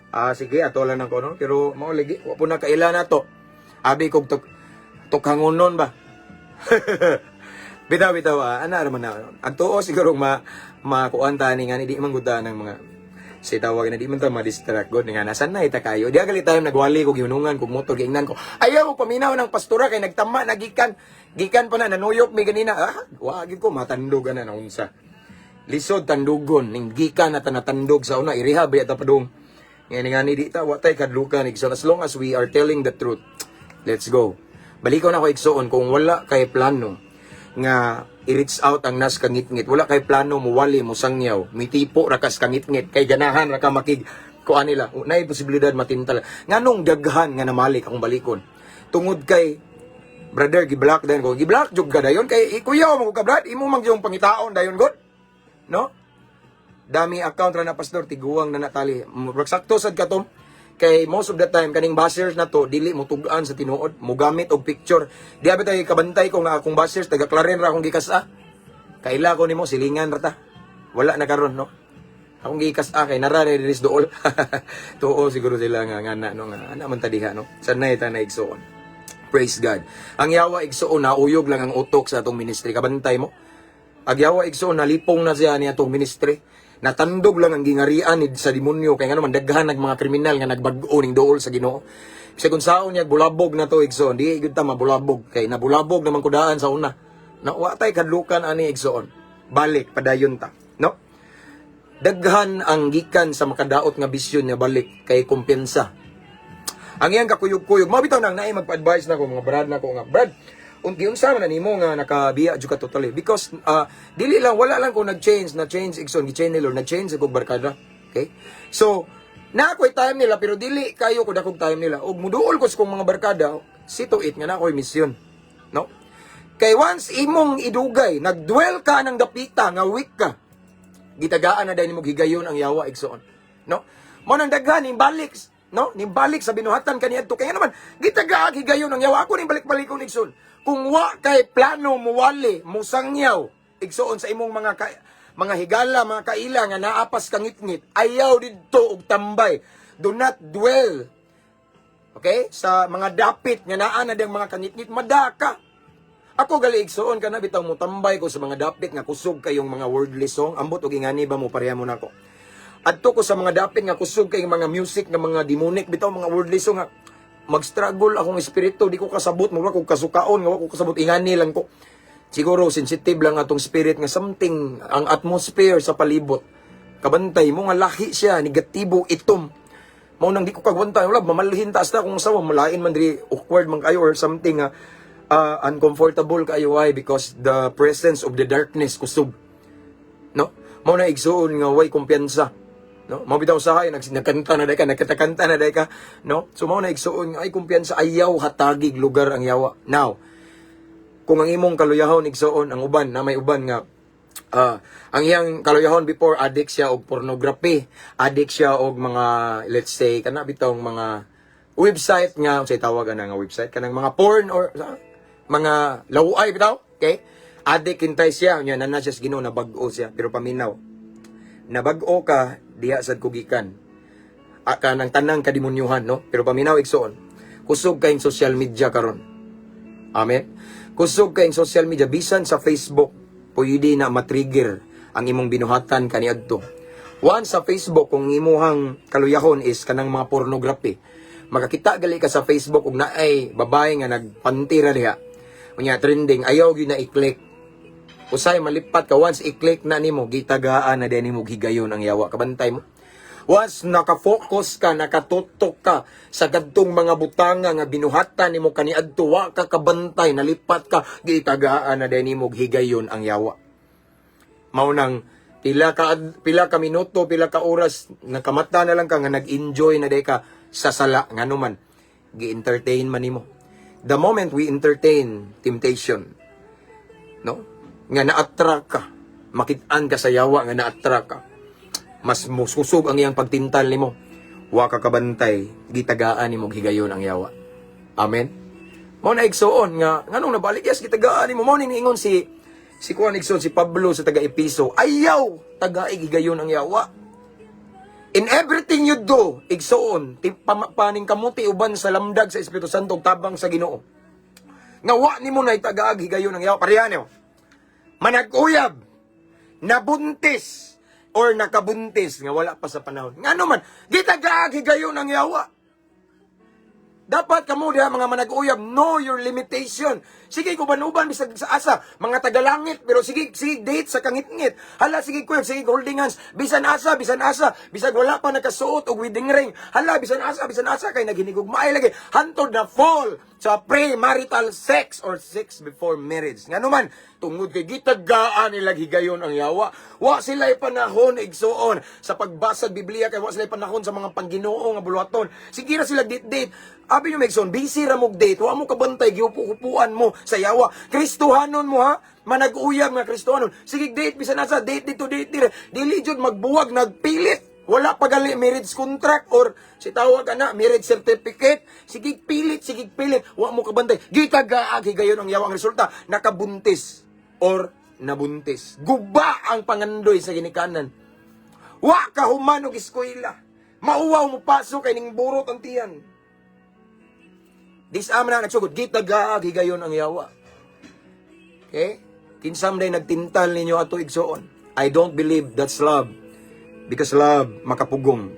Ah, sige, ato lang ng kono. Pero mao lagi, wa po na kaila na to. Abi kog tuk tukhangunon ba. Bitaw bitaw ah, ana ra man na. Ang tuo siguro ma makuan ta ni nga ni di man gud ta ng mga. Say tawag na di man ta ma-distract god nga nasanay ta kayo. Di gali time nagwali ko giunungan ko motor, giingnan ko. Ayaw ko paminaw ng pastora kay nagtama na gikan. Gikan pa na nanuyop mi ganina. Ah, wa gid ko matandog ana na unsa. Lisod tandugon ning gikan na tanatandog sa una, i-rehab ya ta padung. Ngani ngani di ta wa tay kadlukan, igsoon, as long as we are telling the truth. Let's go. Baliko na ko, igsoon, kung wala kay plano nga i-reach out ang nas kangitngit, wala kay plano muwali, musangyaw, mitipo ra kas kangitngit kay ganahan ra ka makig kuan nila, naay posibilidad matintal. Nganong daghan nga namalik? Akong balikon, tungod kay brother, gi-block dayon ko, gi-block jud ka dayon kay ikuyaw mo ka, brad, imo man yung pangitaon dayon god, no? Dami account ra na, pastor, tiguang na natali. Murag sakto sad katom kay most of the time kaning bashers na to dili mo tug-an sa tinuod, mo gamit og picture. Di abi tay kabantay ko nga akong bashers taga Clarin ra akong gikas-a. Kaila ko nimo, silingan ra ta. Wala na karon, no? Akong gikas-a kay nara diri dool. Tuo siguro sila nga ngana, no, nga ana man ta diha, no? Sanay ta na, igsuon. Praise God. Ang yawa, igsuon, nauyog lang ang utok sa atong ministry. Kabantay mo. Agyawa, igsuon, nalipong na siya ni atong ministry. Natandog lang ang gingarian ni sa demonyo kay ngano man daghan nag mga kriminal nga nagbag-o ning duol sa Ginoo. Bisag unsaon niya bulabog na to, igsoon, di gyud ta mabulabog kay nabulabog naman kudaan sa una. Na wa tay kadlukan ani, igsoon. Balik padayon ta, no? Daghan ang gikan sa makadaot nga bisyon nga balik kay kumpiyansa. Ang iyang kakuyog-kuyog, mao bitaw nang naay magpa-advise na ko, mga brad na ko nga, "Brad, giunsa man na nimo nga nakabiya jud ka totally?" Because dili lang, wala lang ko nag-change, na change, igsoon, gi-change ni Lord, nag-change ako barkada. Okay? So, na ako'y time nila, pero dili kayo ko dakog time nila. Og muduol ko sa kong mga barkada, see to it nga na ako'y mission. No? Kay once imong idugay, nagdwell ka ng dapita, nga weak ka, gitagaan na dahil mo higayon ang yawa, igsoon. No? Mo nang daghan ning balik, no? Ning balik sa binuhatan kaniadto kay naman gitagaan higayon ang yawa. Ako ning balik-balikon, igsoon. Kung wa kay plano muwali, musangyaw, igsoon, sa imong mga ka, mga higala, mga kaila nga naapas kangitngit, ayaw didto og tambay. Do not dwell. Okay? Sa mga dapit nga naa na diyang mga kangitngit, madaka. Ako gali, igsuon, kana bitaw mo tambay ko sa mga dapit nga kusog kayong mga worldly song, ambot og ingani ba mo pareha mo nako. Adto ko sa mga dapit nga kusog kayong mga music nga mga demonic bitaw, mga worldly song nga mag-struggle akong espiritu, di ko kasabot, mura kog kasukaon nga wa ko kasabot, ingani lang ko. Siguro sensitive lang atong spirit nga something ang atmosphere sa palibot. Kabantay mo nga lahi siya, negatibo, itom. Mao nang di ko kagwanta, wala mamalhin taas na kung sawa malain man diri, awkward man kayo or something nga uncomfortable kayo. Why? Because the presence of the darkness kusog. No? Mao na, igsuon, nga way kumpiyansa. No? Mao bitaw usahay nagkanta na day ka, nagkanta na day ka, no? So mao na, igsuon, nga ay kumpiyansa, ayaw hatagig lugar ang yawa. Now, kung ang imong kaluyahon, igsuon, ang uban na may uban nga ang iyang kaluyahon before, addict siya og pornography, addict siya og mga, let's say, kana bitong mga website nga unsay tawag ana nga website, kanang mga porn or mga laway bitaw, okay? Addict hintay siya, nya na siya sa Ginoo, nabag-o siya, pero paminaw. Nabag-o ka diha sad kugikan. Aka ng tanang kademonyuhan, no? Pero paminaw, igsoon. Kusog kayong social media karon. Amen. Kusog kayong social media, bisan sa Facebook, pwede na matrigger ang imong binuhatan kaniadto. Once sa Facebook, kung imuhang kaluyahon is kanang mga pornography, makakita gali ka sa Facebook og naay babae nga nagpantira diha. Unya trending, ayaw gyud na i-click. Usay malipat ka, once i-click na nimo, gitagaan na din nimo higayon ang yawa. Kabantay mo. Once nakafocus ka, nakatutok ka sa kadtong mga butanga nga binuhatan nimo kaniadto, wa ka kabantay, nalipat ka, gitagaan na din nimo higayon ang yawa. Mao nang pila ka minuto, pila ka oras, nakamata na lang ka nga nag-enjoy na day ka sa sala, ngano man gi-entertain man nimo. The moment we entertain temptation, no? Nga na-attract ka, makit-an ka sa yawa nga na-attract ka. Mas mususog ang iyang pagtintal nimo. Wa ka kabantay, gitagaan nimo higayon ang yawa. Amen. Mao na, igsuon, nga nganong nabalik, yes, gitagaan nimo. Mao ni niingon si kuan, igsuon, si Pablo sa taga Episo, ayaw tagaig higayon ang yawa. In everything you do, igsuon, paning kamuti uban sa lamdag sa Espiritu Santo ug tabang sa Ginoo. Nga wa nimo na itagaag higayon ang yawa. Pareha niyo. Manag-uyab, nabuntis, Or nakabuntis nga wala pa sa panahon. Ngano man, gitagaag higayon ang yawa. Dapat kamo diha, mga manag-uyab, know your limitation. Sige, uban-uban bisag sa asa, mga tagalangit, pero sige, sige date sa kangitngit. Hala, sige kuyab, sige holding hands. Bisan asa, bisan asa, bisag wala pa nakasuot og wedding ring. Hala, bisan asa kay naghinigugmaay lagi. Hantod na fall sa premarital sex or sex before marriage. Ngano man, tungod kay gitagaan nila higayon ang yawa. Wa sila panahon, igsuon, sa pagbasa Biblia kay wa sila panahon sa mga pangginoo nga buluhaton. Sige ra sila date-date. Abi nyo, igsoon, busy ra mog date, wa mo kabantay, giupo-upuan mo sa yawa. Kristohanon mo ha, manag-uyab nga Kristohanon. Sige date, bisan asa, date dito, date dire. Dili jud magbuwag, nagpilit. Wala pa gali marriage contract or si tawag ana marriage certificate. Sige pilit, sige pilit. Wa mo kabantay. Gitagaag higayon ang yawa. Ang resulta, nakabuntis or nabuntis. Guba ang pangandoy sa ginikanan. Wa ka human og eskwela. Mauwaw mo pasok kay ning burot ang tiyan. Dis-a man na nagsugod, gitagaag higayon ang yawa. Okay? Kinsa man day nagtintal ninyo ato, igsoon? I don't believe that's love. Because love makapugong.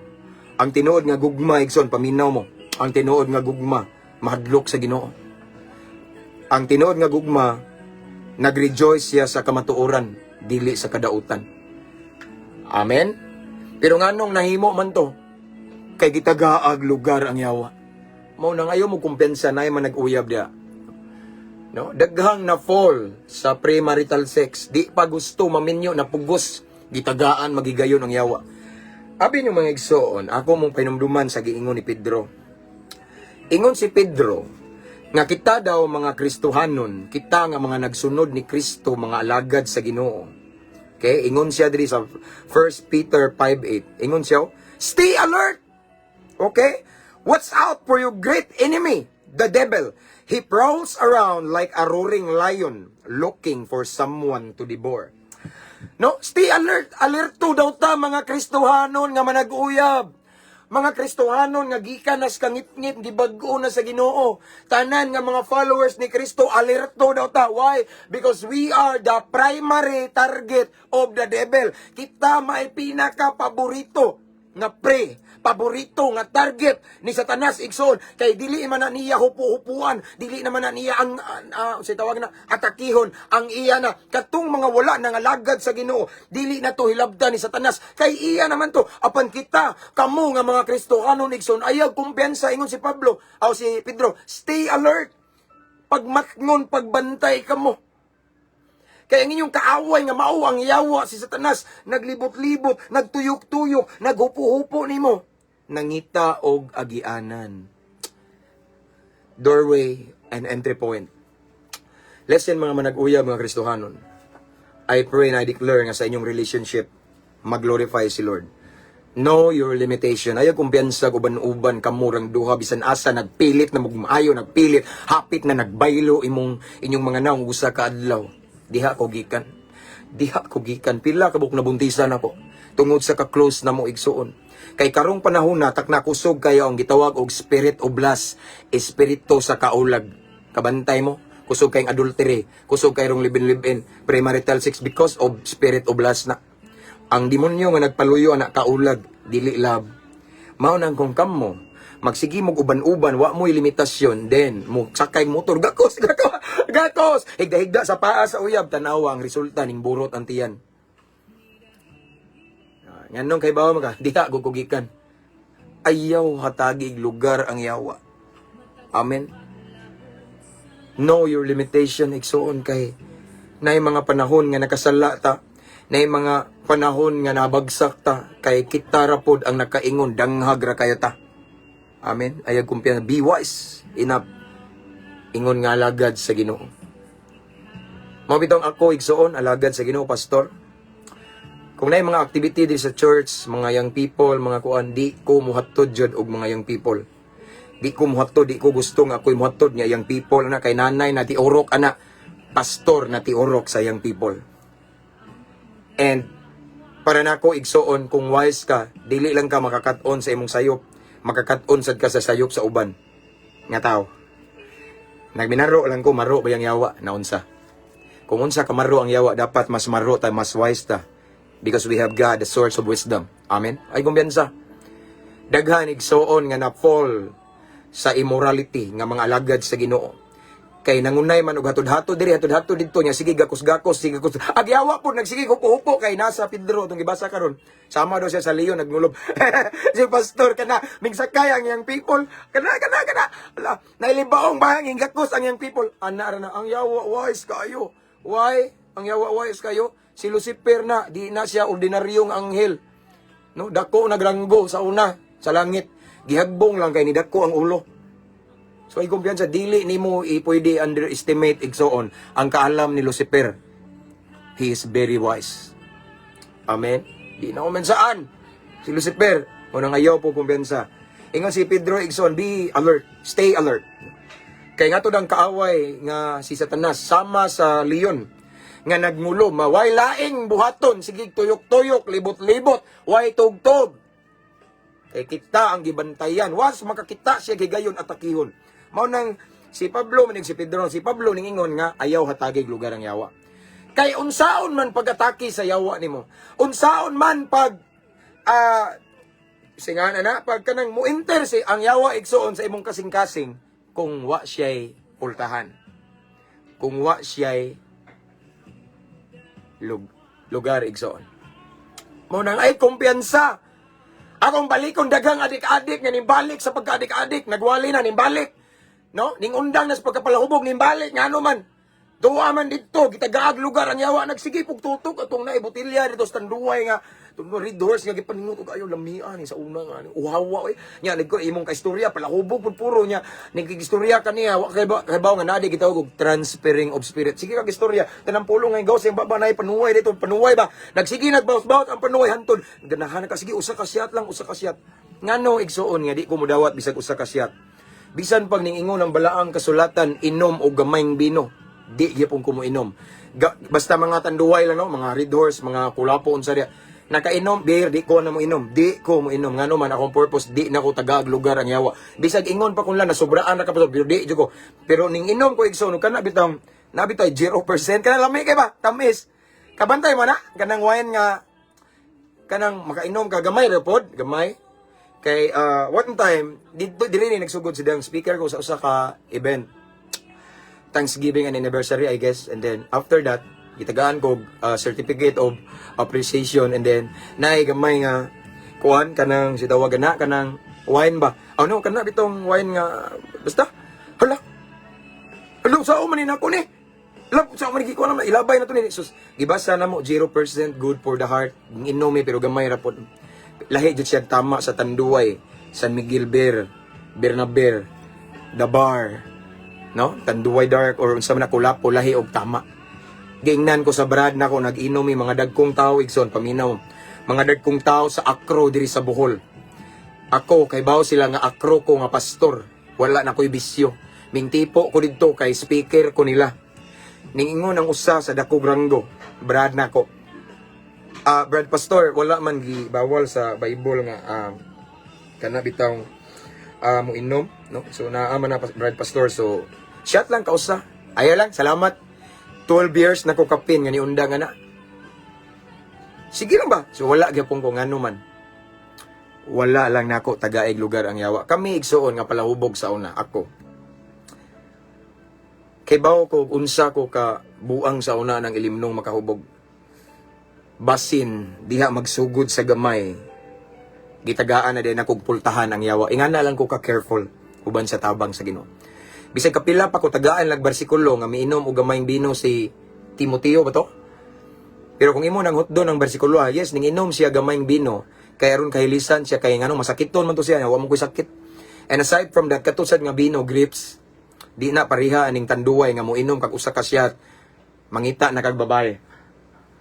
Ang tinuod nga gugma, igsoon, paminaw mo. Ang tinuod nga gugma, mahadlok sa Ginoo. Ang tinuod nga gugma, nagrejoice siya sa kamatuoran, dili sa kadautan. Amen? Pero nganong nahimo man to? Kay gitagaag lugar ang yawa. Mao nang ayaw mo kumpiyansa na man nag-uyab diya. No? Daghang na fall sa premarital sex, di pa gusto maminyo na pugos, gitagaan magigayon ang yawa. Abi nyo, mga igsoon, ako mong painumduman sa giingon ni Pedro. Ingon si Pedro, nga kita daw mga Kristohanon, kita nga mga nagsunod ni Kristo, mga alagad sa Ginoo. Okay, ingon siya diri sa 1 Peter 5:8. Ingon siya, "Stay alert." Okay? "Watch out for your great enemy, the devil. He prowls around like a roaring lion looking for someone to devour." No, stay alert. Alerto daw ta, mga Kristohanon nga manag-uyab. Mga Kristohanon nga gikan nas kangitngit, gibag-o na sa Ginoo. Tanan nga mga followers ni Kristo, alerto daw ta. Why? Because we are the primary target of the devil. Kita may pinaka paborito nga pre, paborito nga target ni Satanas, igsoon, kay dili man na niya hupo-hupuan, dili naman na niya ang sa tawag na atakihon ang iya na katong mga wala nang alagad sa Ginoo, dili na to hilabtan ni Satanas kay iya naman to. Apan kita kamo nga mga Kristohanon, igsoon, ayaw kumpiyansa. Ingon si Pablo aw si Pedro, "Stay alert." Pagmatngon, pagbantay kamo. Kaya ang inyong kaaway nga mao ang yawa si Satanas, naglibot-libot, nagtuyok-tuyok, naghupo-hupo nimo. Nangita og agianan. Doorway and entry point. Listen, mga manag-uyab, mga Kristohanon. I pray and I declare nga sa inyong relationship, mag-glorify si Lord. Know your limitation. Ayaw kumpiyansa uban-uban kamurang duha bisan asa, nagpilit na mugmaayo, nagpilit, hapit na nagbaylo imong inyong mga naong usa ka adlaw. Diha ko gikan. Diha ko gikan. Pila ka buok nabuntisan ako tungod sa ka-close na mo, igsuon. Kay karong panahon na takna kusog kayo ang gitawag og spirit of lust, espiritu sa kaulag. Kabantay mo, kusog kayong adultery, kusog kayong live-in, premarital sex because of spirit of lust na. Ang demonyo nga nagpaluyo ana kaulag, dili love. Mao nang kung kamo magsige mog uban-uban, wa mo'y limitasyon, then mo sakay motor, gakos, gakos, gakos, higda-higda sa paa sa uyab, tanawa ang resulta, ning burot ang tiyan. Ah, nganong kay bawa maka, diha gukugikan. Ayaw hatagig lugar ang yawa. Amen. Know your limitation, igsuon, kay nay mga panahon nga nakasala ta, nay mga panahon nga nabagsak ta, kay kita ra pod ang nakaingon, danghag ra kayo ta. Amen. Ayaw kumpiyansa. Be wise enough. Ingon nga alagad sa Ginoo. Mao bitong ako, igsuon, alagad sa Ginoo, pastor. Kung naay mga activity di sa church, mga young people, mga kuan, di ko muhatod jud og mga young people. Di ko muhatod, di ko gusto nga ako'y muhatod nga young people na kay nanay na tiurok ana, pastor na tiurok sa young people. And para nako, igsuon, kung wise ka, dili lang ka makakat-on sa imong sayop, makakat-on sad ka sa sayop sa uban nga tao. Nagminaro lang ko, maro ba yung yawa, naunsa. Kung unsa ka maro ang yawa, dapat mas maro ta, mas wise ta. Because we have God, the source of wisdom. Amen. Ay kumpiyansa. Daghan, igsoon, nga na-fall sa immorality nga mga alagad sa Ginoo. Kay nangunay man og hatod-hatod diri, hatod-hatod didto niya, sige gakos-gakos, sige gakos. Agyawa po nagsige hupo-hupo kay nasa Pedro tong gibasa karon. Sama daw siya sa leon nagnulob. Si pastor kana migsakay ang iyang people kana kana kana. Ala, nailibaong bahang gakos ang iyang people. Ana ra na ang yawa, wise kayo. Why? Ang yawa wise kayo. Si Lucifer na di na siya ordinaryong anghel. No, dako nagranggo sa una sa langit. Gihagbong lang kay ni dako ang ulo. So ay kumpiyansa, dili nimo i pwede underestimate, igsoon, ang kaalam ni Lucifer. He is very wise. Amen. Di na saan si Lucifer. Unang ayaw po kumpiyansa. Ingon si Pedro, igsoon, be alert, stay alert. Kay nga ang kaaway nga si Satanas sama sa leon nga nagmulo, maway laing buhaton, sige tuyok-tuyok, libot-libot, way tugtog. Kay kita ang gibantayan. Was makakita siya gigayon atakihon. Mao nang si Pablo manig si Pedro, si Pablo ning ingon nga ayaw hatagig lugar ang yawa. Kay unsaon man pag-atake sa yawa nimo. Unsaon man pag singa na pag kanang mo enter si ang yawa, igsoon, sa imong kasing-kasing kung wa siya'y pultahan. Kung wa siya'y lugar, igsoon. Mao nang ay kumpiyansa. Akong balikon daghang adik-adik nga nimbalik sa pagka-adik-adik, nagwali na nimbalik. No? Ning undang na sa pagkapalahubog nimbalik ngano man. Duwa man didto, gitagaag lugar ang yawa, nagsige pug tutok atong naibotilya dito sa Tanduay nga tuno Red Horse nga gipaningot og ayo lamian ni sa una nga ni uhawa oy. Nya nagko imong kaistorya palahubog pud puro nya nagkistorya kaniya wa kay ba kay nga naa gitawag og transferring of spirit. Sige kag istorya tanang pulong nga gawas yung baba nay panuway dito panuway ba. Nagsige nagbawas-bawas ang panuway hantod ganahan ka sige usa ka shot lang, usa ka shot. Ngano, igsoon, nga di ko mudawat bisag usa ka shot? Bisan pag ning ingon ang balaang kasulatan, inom og gamayng bino, di gyapon ko mo inom. Basta mga Tanduay lang, no, mga Red Horse, mga Kulapo, unsa diya. Nakainom beer, di ko na mo inom. Di ko mo inom. Ngano man, akong purpose, di na ko tagaag lugar ang yawa. Bisag ingon pa kun lang nasubraan na ka pa, pero di jud ko. Pero ning inom ko, igsoon, kana bitang nabitay 0% kana lami kay ba? Tamis. Kabantay mo na kanang wine nga kanang makainom ka gamay ra pod, gamay. Kay one time didto diri ni nagsugod si dang speaker ko sa usa ka event. Thanksgiving and anniversary, I guess, and then after that gitagaan ko certificate of appreciation and then naay gamay nga kuan kanang si tawagan na kanang wine ba. Oh no, kana bitong wine nga basta hala. Hala, sa man ni nako ni. Lab, sa man gikuan naman ilabay na to ni sus. Gibasa na mo 0% good for the heart. Inomi pero gamay ra pod. Lahi jud siya tama sa Tanduay, San Miguel Beer, Bernaber, The Bar, no? Tanduay Dark or unsa man na Kulapo, lahi og tama. Giingnan ko sa brad nako nag-inom mi mga dagkong tao, igsoon, paminaw. Mga dagkong tao sa Akro diri sa Bohol. Ako kay bawo sila nga akro ko nga pastor. Wala na ko'y bisyo. Mingtipo ko didto kay speaker ko nila. Ningingon ang usa sa dakog ranggo, brad nako. Ah, brad pastor, wala man gi bawal sa Bible nga kana bitawng mo inom, no? So naa man na brad pastor, so shot lang kausa. Ayaw lang, salamat. 12 years na ko kapin nga niunda nga na. Sige lang ba? So wala gyapon ko ngano man. Wala lang nako tagaig lugar ang yawa. Kami, igsuon, nga palahubog sa una, ako. Kay bawo ko unsa ko ka buang sa una ng ilimnong makahubog. Basin diha magsugod sa gamay. Gitagaan na din ako pultahan ang yawa. Ingana lang ko ka careful uban sa tabang sa Ginoo. Bisag kapila pa ko tagaan lag bersikulo nga miinom og gamayng bino si Timoteo ba to? Pero kung imo nang hutdo ng bersikulo, ah, yes, ning inom siya gamayng bino, kay aron kahilisan siya kay ngano masakiton man to siya, wa mo koy sakit. And aside from that, katusad nga bino grapes, di na pareha aning Tanduay nga mo inom kag usa ka shot, mangita na kag babae.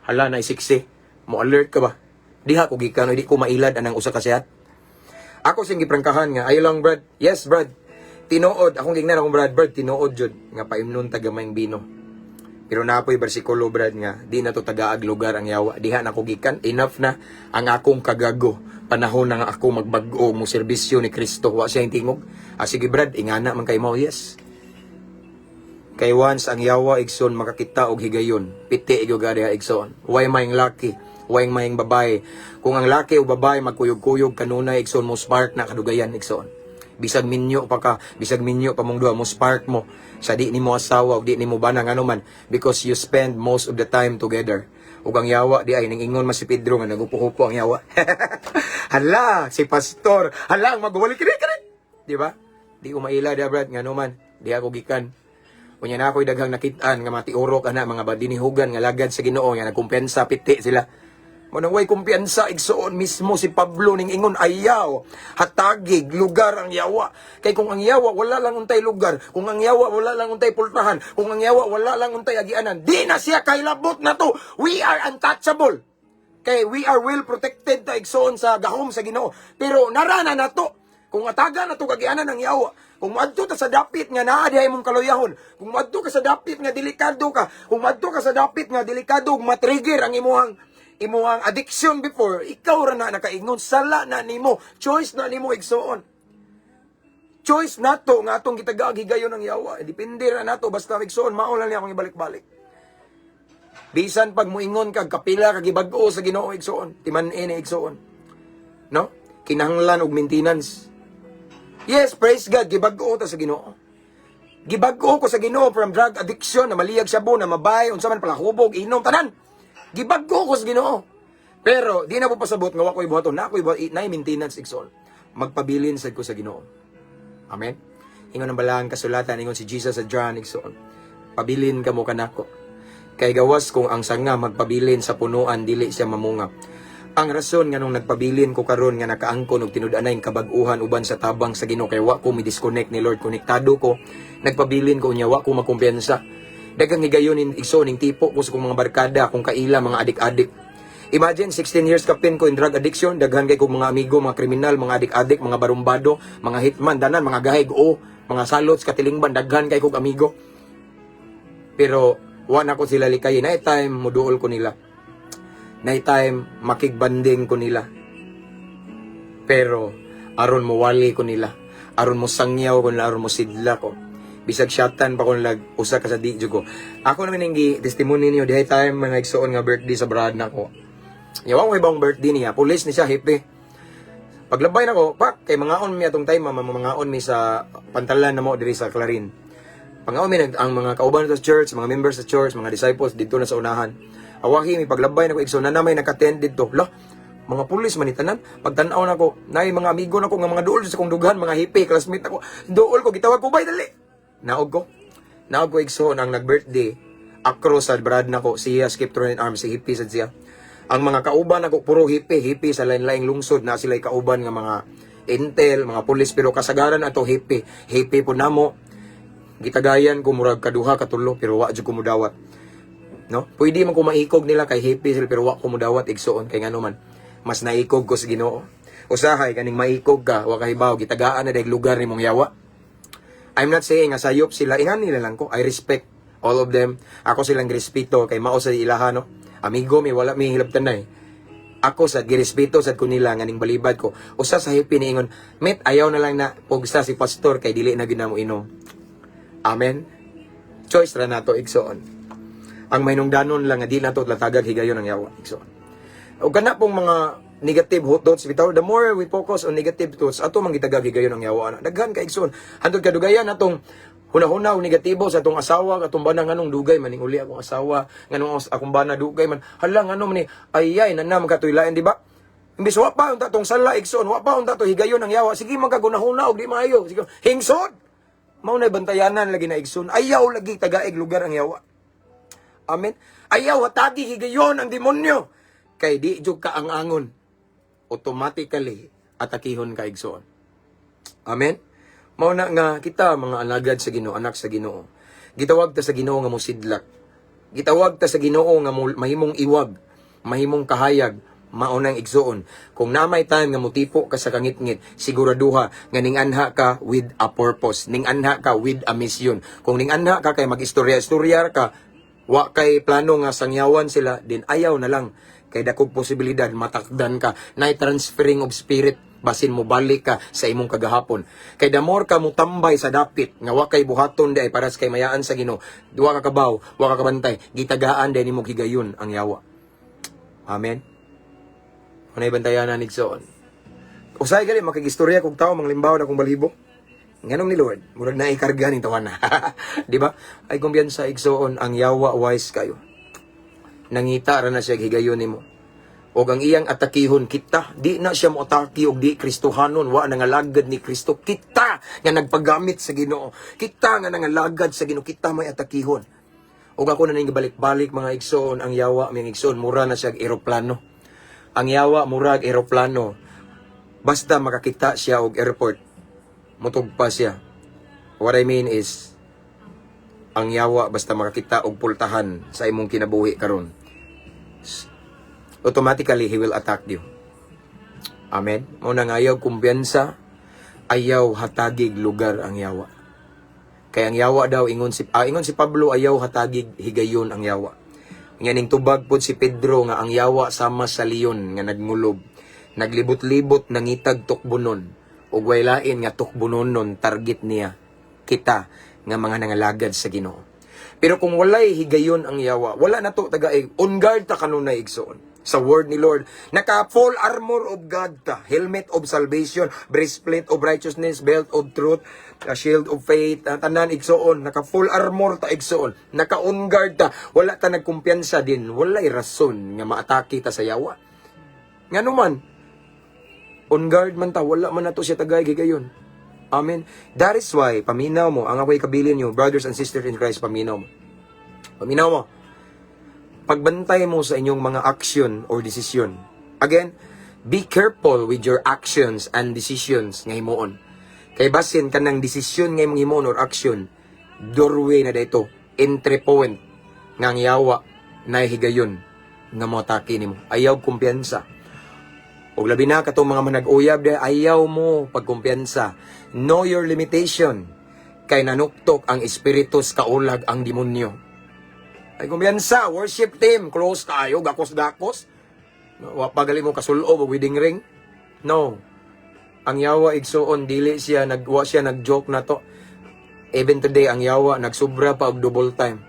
Hala na isiksi. Mo alert ka ba? Diha ko gikan, di ko mailad anang usa ka shot. Ako sing giprangkahan nga, ayo lang, Brad. Yes, Brad. Tinuod, akong gingnan akong brad, Brad, tinuod jud nga paimnon ta gamayng bino. Pero napoy bersikulo, Brad, nga di na to tagaag lugar ang yawa. Diha na ko gikan, enough na ang akong kagago. Panahon na nga ako magbag-o mo serbisyo ni Kristo. Wa siya yung tingog. Ah, sige Brad, ingana man kay mo. Yes. Kay once ang yawa, igsoon, makakita og higayon, piti gyud ka diha, igsoon. Way maayong laki, way maayong babae. Kung ang laki o babae magkuyog-kuyog kanunay, igsoon, mo spark na kadugayan, igsoon. Bisag minyo pa ka, bisag minyo pa mong duha, mo spark mo sa di nimo asawa o di nimo bana, ngano man, because you spend most of the time together. Ug ang yawa di ay ning ingon man si Pedro nga nagupo-hupo ang yawa. "Hala, si pastor, hala ang magwali kini kini." Di ba? Di ko maila dia, brad, ngano man, di ako gikan. Unya na ako'y daghang nakitaan nga matiurok ana, mga badinihugan nga lagad sa Ginoo nga nagkumpiyansa, piti sila. Mao nang way kumpiyansa, igsoon. Mismo si Pablo ning ingon, ayaw hatagig lugar ang yawa. Kay kung ang yawa wala lang untay lugar, kung ang yawa wala lang untay pultahan, kung ang yawa wala lang untay agianan, di na siya kailabot na to. We are untouchable. Kay we are well protected ta, igsoon, sa gahom sa Ginoo. Pero narana na to. Kung ataga na to kagianan ng yawa, kung moadto ta sa dapit nga naa dihay mong kaluyahon, kung moadto ka sa dapit nga delikado ka, kung moadto ka sa dapit nga delikado ug matrigger ang imuhang addiction before, ikaw ra na nakaingon, sala na nimo, choice na nimo, igsoon. Choice nato nga atong gitagaag higayon ng yawa. Depende ra nato basta, igsoon, mao lang niya akong ibalik-balik. Bisan pag muingon kag kapila kag gibag-o sa Ginoo, igsoon, timan-i ni, igsoon. No? Kinahanglan og maintenance. Yes, praise God, gibag-o ta sa Ginoo. Gibag-o ko sa Ginoo from drug addiction, na maliyag shabu, na mabay, unsa man palahubog, inom, tanan. Gibag-o ko sa Ginoo. Pero di na po pasabot nga wa ko'y buhaton, na ako'y buhat, na maintenance, igsoon. Magpabilin sad ko sa Ginoo. Amen. Ingon ang balaan kasulatan, ingon si Jesus sa John, igsoon, "Pabilin kamo kanako. Kay gawas kung ang sanga magpabilin sa punuan, dili siya mamunga." Ang rason nga nung nagpabilin ko karon nga nakaangkon og tinud-anay kabag-uhan uban sa tabang sa Ginoo, kay wa ko mi-disconnect ni Lord, konektado ko. Nagpabilin ko, unya wa ko makumpiyansa. Daghang higayon in igsoon ning tipo ko sa kong mga barkada, kung kaila mga adik-adik. Imagine, 16 years kapin ko in drug addiction, daghan kay kong mga amigo, mga kriminal, mga adik-adik, mga barumbado, mga hitman, danan, mga gahig o mga salots, katilingban, daghan kay kong amigo. Pero wa na ko sila likayin. Night time muduol ko nila. Night time makigbanding ko nila. Pero aron mo wali ko nila, aron mo sangyaw ko nila, aron mo sidla ko. Bisag shatan pa ko nila, usa ka sa di jud ko. Ako naman ning testimony niyo dihay time mga igsoon nga birthday sa brad nako. Yawa ko ibang birthday niya, pulis ni siya, hepe. Paglabay nako, pak, kay mangaon mi atong time, mangaon mi sa pantalan na mo diri sa Clarin. Pangaon mi ang mga kauban sa church, mga members sa church, mga disciples dito na sa unahan. Awahi mi paglabay nako, igsoon, na may naka-attend dito. Lah, mga pulis man ni tanan. Pagtan-aw nako, nay mga amigo nako nga mga duol sa kong dughan, mga hippie, classmate nako. Duol ko, gitawag ko, "Bay, dali." Naog ko. Naog ko, igsoon, ang nag-birthday across sa brad nako, siya Skiptron in Arms, si hippie sad siya. Ang mga kauban nako puro hippie, hippie sa lain-laing lungsod na sila kauban nga mga intel, mga pulis, pero kasagaran ato hippie. Hippie po namo. Gitagayan ko murag kaduha katulo, pero wa jud ko mudawat. No? Pwede man ko maikog nila kay hippie sila, pero wa ko mudawat, igsoon, kay ngano man mas naikog ko sa Ginoo. Usahay kaning maikog ka, wa kahibaw gitagaan na dag lugar nimong yawa. I'm not saying nga sayop sila, ingan nila lang ko. I respect all of them. Ako silang respeto kay mao sa ilaha, no. Amigo mi, wala mi hilabtan na eh. Ako sa girespeto sad ko nila nga ning balibad ko. Usa sa hippie niingon, "Met, ayaw na lang na pugsa si pastor kay dili na gyud namo inom." Amen. Choice ra nato, igsoon. Ang mahinungdanon lang nga di nato latagag higayon ang yawa, igsoon. O kana pong mga negative thoughts bitaw, the more we focus on negative thoughts, ato man gitagag higayon ang yawa na. Daghan ka, igsoon. Hantod kadugayan atong hunahuna og negatibo sa atong asawa, atong bana, nganong dugay man ning uli akong asawa, nganong akong bana dugay man, hala, ngano man ni, ay ay nana magkatuylain, di ba? Imbis wa pa unta tong sala, igsoon, wa pa unta to higayon ang yawa, sige magkagunahuna og di maayo, sige hingsod. Mao na bantayanan lagi na, igsoon. Ayaw lagi tagaig lugar ang yawa. Amen. Ayaw hatagi higayon ang demonyo. Kay di jud ka ang angon. Automatically atakihon ka, igsoon. Amen. Mao na nga kita mga alagad sa Ginoo, anak sa Ginoo. Gitawag ta sa Ginoo nga mosidlak. Gitawag ta sa Ginoo nga mahimong iwag, mahimong kahayag, mao nang, igsoon. Kung namay time nga motipo ka sa kangitngit, siguraduha nga ning anha ka with a purpose, ning anha ka with a mission. Kung ning anha ka kay mag-istorya-istorya ka, wa kay plano nga sangyawan sila, din ayaw na lang. Kay dakog posibilidad matakdan ka, nay transferring of spirit. Basin mo balik ka sa imong kagahapon. Kay the more ka mutambay sa dapit nga wa kay buhaton di ay para sa kaymayaan sa Ginoo, duwa ka kabaw, wa ka kabantay, gitagaan di nimo higayon ang yawa. Amen. Unay bantayan na, igsoon. Usay gali makigistorya kog tao manglimbaw na kong balhibo. Nganong ni Lord, murag na ikarga ning tawana. Di ba? Ay kumpiyansa, igsoon, ang yawa wise kayo. Nangita ra na siya higayon nimo. Og ang iyang atakihon kita, di na siya moatake og di Kristohanon, wa nangalagad ni Kristo. Kita nga nagpagamit sa Ginoo, kita nga nangalagad sa Ginoo, kita may atakihon. Og ako na ning balik-balik, mga igsoon, ang yawa, mga igsoon, mura na siya eroplano. Ang yawa murag eroplano. Basta makakita siya og airport, mutugpa siya. What I mean is, ang yawa basta makakita og pultahan sa imong kinabuhi karon, automatically he will attack you. Amen. Mao na nga ayaw kumpiyansa, ayaw hatagig lugar ang yawa. Kay ang yawa daw ingon si Pablo, ayaw hatagig higayon ang yawa. Nga ning tubag pod si Pedro nga ang yawa sama sa leon nga nagmulob, naglibot-libot nangitag tukbonon, ug way lain nga tukbonon nun target niya kita nga mga nangalagad sa Ginoo. Pero kung walay higayon ang yawa, wala na to tagaig. On guard ta kanunay, igsoon. Sa word ni Lord, naka full armor of God ta, helmet of salvation, breastplate of righteousness, belt of truth, a shield of faith, ang tanan, igsoon, naka full armor ta, igsoon, naka on guard ta, wala ta nagkumpiyansa din, walay rason nga maatake ta sa yawa. Ngano man, on guard man ta, wala man nato siya tagay higayon. Amen. That is why, paminaw mo, ang ako'y kabilin nyo, brothers and sisters in Christ, paminaw mo. Paminaw mo. Pagbantay mo sa inyong mga action or decision. Again, be careful with your actions and decisions nga himuon. Kay basin kanang desisyon nga imong himuon or action, doorway na dito, entry point nga ang yawa na higayon nga moatake nimo. Ayaw kumpiyansa. Og labi na katong mga manag-uyab di, ayaw mo pagkumpiyansa. Know your limitation. Kay nanuktok ang espiritu sa kaulag ang demonyo. Ay kumpiyansa, worship team, close kayo, gakos-gakos. No, wa pa gali mo kasulob og wedding ring. No. Ang yawa, igsuon, dili siya nagwa siya nag-joke na to. Even today ang yawa nagsubra pa og double time.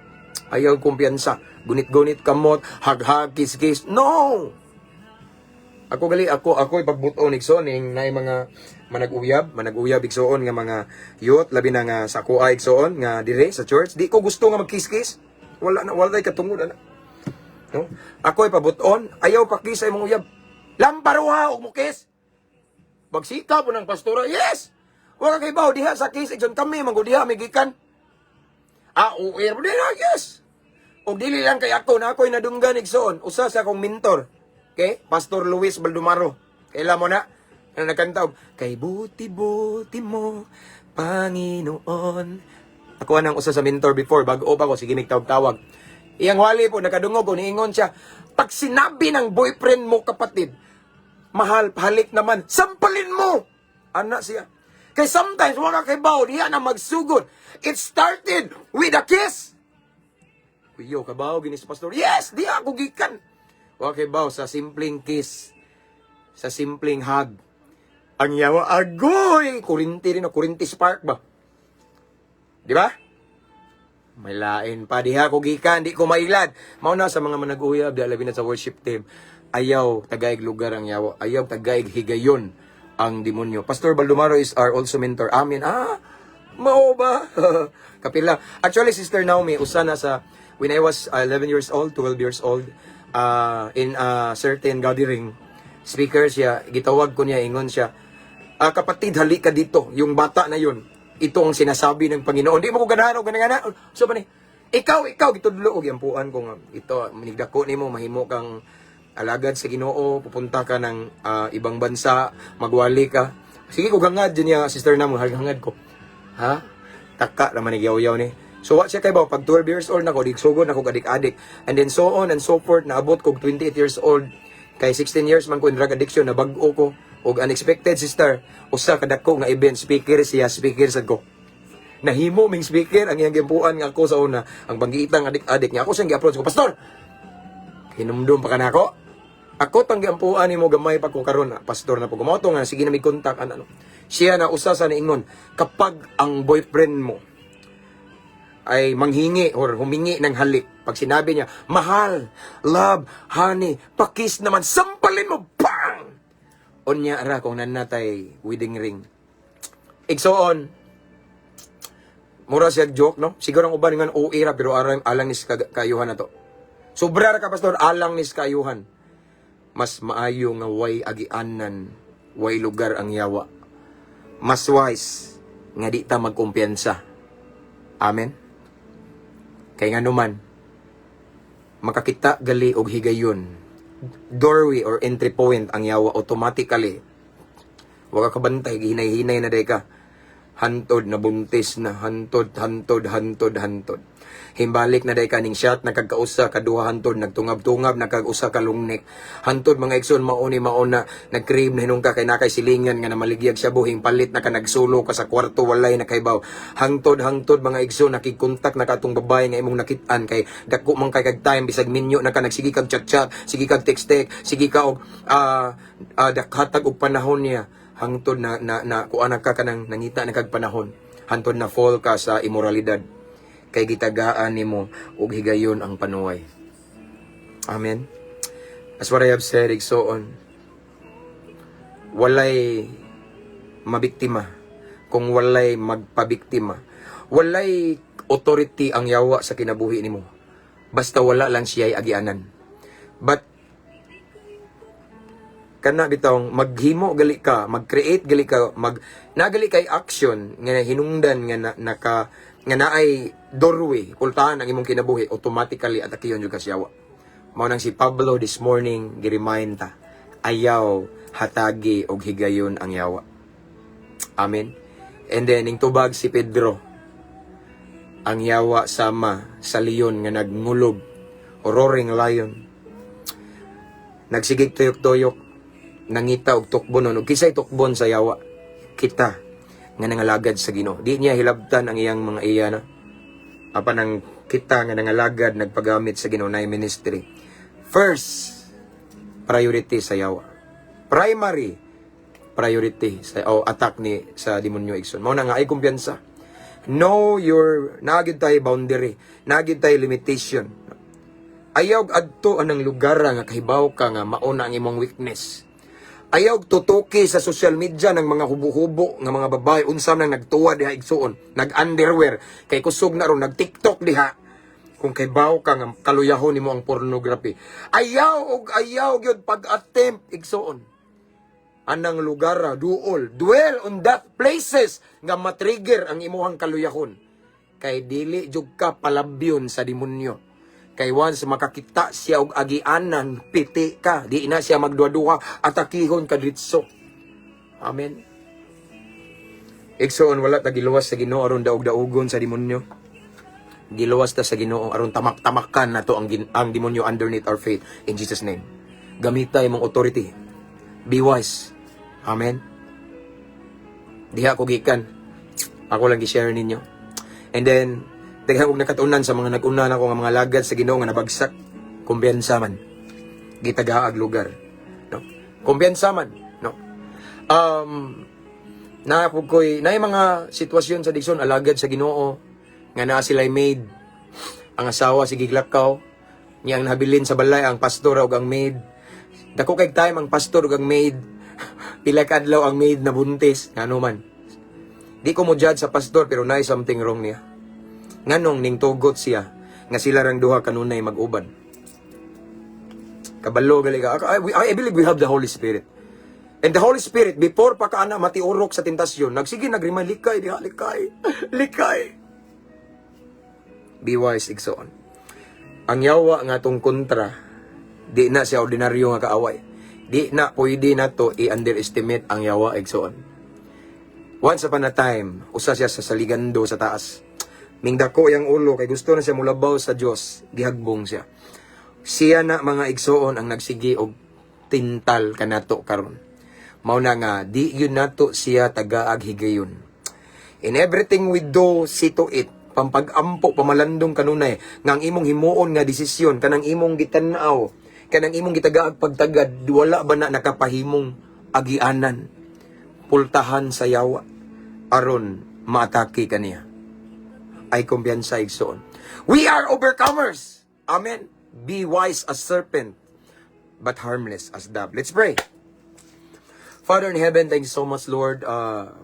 Ayaw kumpiyansa. Gunit-gunit kamot, hag-hag, kiss-kiss. No! Ako gali ako ako ipagbuton, igsoon, ning naay mga manag-uyab, igsoon, nga mga youth, labi na nga sa akoa, igsoon, nga dire sa church, di ko gusto nga magkiss-kiss. Wala na, wala tay katungod ana. No? Ako ipabuton, ayaw pa kiss sa imong uyab. Lamparuha og mo kiss. Bagsika po ng pastora. Yes. Wa ka kaybaw diha sa kiss, igsoon, kami man gud diha may gikan. Ah, uir mo diha, yes. Og dili lang kay ako na ako'y nadunggan, igsoon, usa sa akong mentor. Okay? Pastor Luis Baldumaro. Kaila mo na? Na nagkanta og "Kay buti-buti mo, Panginoon." Ako anang usa sa mentor before, bago pa ko, sige mig tawag-tawag. Iyang wali po, nakadungog ko, niingon siya, "Pag sinabi ng boyfriend mo, kapatid, mahal, halik naman, sampalin mo!" Ana siya. Kay sometimes, wala kay baw, diya na magsugod. It started with a kiss. Kuyo, kabaw, ginis pastor. Yes, di ako gikan. Wa kay baw sa simpleng kiss, sa simpleng hug. Ang yawa, agoy! Kurinti rin, o kurinti spark ba? Di ba? May lain pa diha ko gikan, di ko mailad. Mao na sa mga manag-uyab, di labi na sa worship team. Ayaw tagaig lugar ang yawa, ayaw tagaig higayon ang demonyo. Pastor Baldumaro is our also mentor. Amen. Ah, mao ba? Kapila. Actually, Sister Naomi, usa na sa, when I was 11 years old, 12 years old, in a certain gathering, speaker siya, gitawag ko niya, ingon siya, "Ah, kapatid, halika dito." Yung bata na yun, ito ang sinasabi ng Panginoon. Di mo ko ganahan o ganagana. So, ba ni, ikaw, ikaw, gitudlo og yampuan ko nga, ito, manigdako nimo, mahimo kang alagad sa Ginoo, pupunta ka ng ibang bansa, magwali ka. Sige ko gangad din niya, Sister na mo, hangad ko. Ha? Taka naman ni yaw ni. So wa siya kay ba pag 12 years old nako, di sugod nako adik-adik. And then so on and so forth, naabot kog 28 years old. Kay 16 years man ko in drug addiction, nabag-o ko og unexpected, sister, usa ka dako nga event, speaker siya, speaker sad ko. Nahimo ming speaker ang iyang gimpuan nga ako sa una, ang banggiitang adik-adik niya ako siyang gi-approach ko, "Pastor, hinumdum pa ka nako?" Ako tang giampuan nimo, gamay pa ko karon na pastor na po. Mao to nga sige na mi contact ano. Siya na usa sa niingon kapag ang boyfriend mo ay manghingi or humingi ng halik. Pag sinabi niya, "Mahal, love, honey, pa-kiss naman," sampalin mo, bang! Unya ra kung naa na tay wedding ring. Igsoon, mura siya joke, no? Siguro ang uban nga OA ra, pero alang, alang nis kaayuhan na to. Sobra ra ka, pastor, alang nis kaayuhan. Mas maayo nga way agianan, way lugar ang yawa. Mas wise nga di ta magkumpiyansa. Amen? Kay nga naman, makakita gali og higayon, doorway or entry point ang yawa automatically. Wa ka kabantay, gihinay-hinay na day ka. Hantod na buntis na, hantod, hantod, hantod, hantod. Himbalik na day ka ning shot, nagkagkausa, kaduha hantod, nagtungab-tungab, nagkag-usa ka lungnik. Hantod, mga igsoon, mauni mauna, nag-crave na hinungka kay nakay silingan nga namaligyag siya buhing palit na ka, nagsulo ka sa kwarto, walay nakaibaw. Hangtod, hangtod, mga igsoon, nakigkontak na katong babae nga imong nakit-an kay dako man kay kag time, bisag minyo na ka, nagsige kag chat-chat, sige kag text-text, sige ka og dakhatag og panahon niya hangtod na na, na kuan na ka kanang nangita na kag panahon, hantod na fall ka sa imoralidad kay gitagaan nimo og higayon ang panuway. Amen. As what I have said, igsoon, walay mabiktima kung walay magpabiktima. Walay authority ang yawa sa kinabuhi nimo basta wala lang siya agianan. But kana bitawng maghimo gali ka, mag-create gali ka, mag nagali kay action nga hinungdan nga na, naka nga naay doorway, pultahan ang imong kinabuhi, automatically atakiyon jud ka sa yawa. Mao nang si Pablo this morning gi-remind ta, ayaw hatagi og higayon ang yawa. Amen. And then ning tubag si Pedro, ang yawa sama sa leon nga nagngulog o roaring lion, nagsigig tuyok-tuyok, nangita og tukbon. Og kisay tukbon sa yawa? Kita nga nangalagad sa Ginoo. Di niya hilabtan ang iyang mga iya na apan ang kita nga nangalagad, nagpagamit sa Ginoo na ministry, first priority sa yawa, primary priority sa o attack ni sa demonyo, igsoon. Mao na nga ay kumpiyansa. Know your naa gyud tay boundary, naa gyud tay limitation. Ayaw adto anang lugar nga kahibaw ka nga mao na ang imong weakness. Ayaw tutuki sa social media ng mga hubo-hubo nga mga babae, unsa nang nagtuwa diha, igsuon, nag-underwear kay kusog na ron, nag-TikTok diha. Kung kahibaw ka nga kaluyahon nimo ang pornography, ayaw og ayaw gyud pag-attempt, igsuon, anang lugar. Duol, dwell on that places nga matrigger ang imuhang kaluyahon kay dili jud ka palabyon sa demonyo. Kay once makakita siya og agianan, piti ka. Di na siya magduha-duha, atakihon ka diretso. Amen. Igsoon, wala ta giluwas sa Ginoo aron daog-daugon sa demonyo. Giluwas ta sa Ginoo aron tamak-tamakan nato ang demonyo underneath our feet in Jesus' name. Gamita imong authority. Be wise. Amen. Diha ko gikan. Ako lang gi-share ninyo. And then daghan og nakatunan sa mga nag-una nako nga mga lagad sa Ginoo nga nabagsak. Kumpiyansa man. Gitagaag lugar. No? Kumpiyansa man, no? Na po ko'y naay mga sitwasyon sa Dixon, alagad sa Ginoo nga naa sila'y maid. Ang asawa sige lakaw niya, ang nabilin sa balay ang pastor ug ang maid. Dako kay time ang pastor ug ang maid. Pila ka adlaw ang maid na buntis. Ngano man? Di ko mo judge sa pastor, pero naay something wrong niya. Nganong ning tugot siya nga sila rang duha kanunay mag-uban? Kabalo gali ka. I believe we have the Holy Spirit. And the Holy Spirit, before pa ka ana matiurok sa tentasyon, nagsige nagremind, "Likay diha, likay, likay." Be wise, igsoon. Ang yawa nga atong kontra, di na siya ordinaryo nga kaaway. Di na pwede na to i-underestimate ang yawa, igsoon. Once upon a time, usa siya sa saligando sa taas. Mingdako yang ulo kay gusto na siya mulabaw sa Dios, gihagbong siya. Siya na, mga igsoon, ang nagsige og tintal kanato karon. Mao na nga di yun nato siya tagaag higayon. In everything we do, see to it. Pampag-ampo, pamalandong kanunay, nga ang imong himuon nga desisyon, kanang imong gitan-aw, Kanang imong gitagaag pagtagad, wala ba na nakapahimong agianan, pultahan sa yawa, aron maatake kaniya? Ay kumpiyansa, igsoon. We are overcomers. Amen. Be wise as serpent, but harmless as dove. Let's pray. Father in heaven, thank you so much, Lord,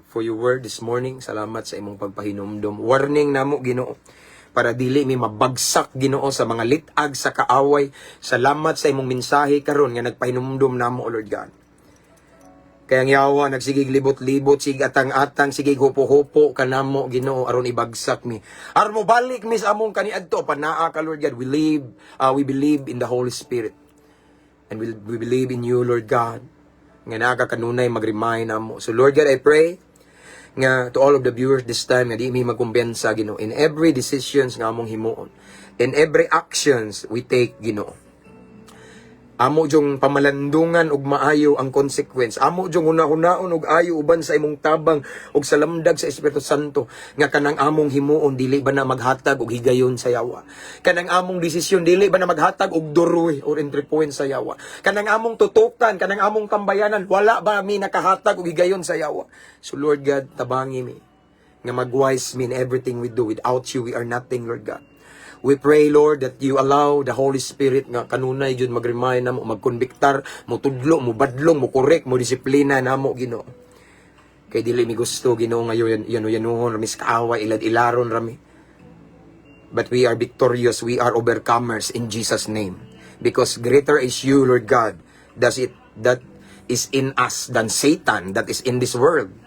for your word this morning. Salamat sa imong pagpahinumdom. Warning namo, Ginoo, para dili mi mabagsak, Ginoo, sa mga litag sa kaaway. Salamat sa imong mensahe karon nga nagpahinumdom namo, Lord God. Kay ang yawa nagsigig libot-libot, sig atang-atang, sigig hupo-hupo kanamo, Ginoo, aron ibagsak mi. Aron mo balik mi sa among kaniadto panaa ka, Lord God. We believe in the Holy Spirit. And we believe in you, Lord God, nga naa ka kanunay mag-remind namo. So Lord God, I pray nga to all of the viewers this time nga di mi magkumpiyansa, Ginoo, in every decisions nga among himuon. In every actions we take, Ginoo. Amo jung pamalandungan og maayo ang consequence. Amo jung hunahunaon og ayo uban sa imong tabang og sa lamdag sa Espiritu Santo nga kanang among himuon, dili ba na maghatag og higayon sa yawa? Kanang among desisyon, dili ba na maghatag og doorway or entry point sa yawa? Kanang among tutukan, kanang among tambayanan, wala ba mi nakahatag og higayon sa yawa? So Lord God, tabangi mi nga mag-wise mi in everything we do. Without you, we are nothing, Lord God. We pray, Lord, that you allow the Holy Spirit nga kanunay jud mag-remind namo, magkonbiktar, mutudlo, mubadlong, mo-correct, mo disiplina namo, Ginoo. Kay dili mi gusto, Ginoo, nga yano yanuhon rami sa kaaway, ilad-ilaron rami. But we are victorious, we are overcomers in Jesus' name. Because greater is you, Lord God, does it that is in us than Satan that is in this world.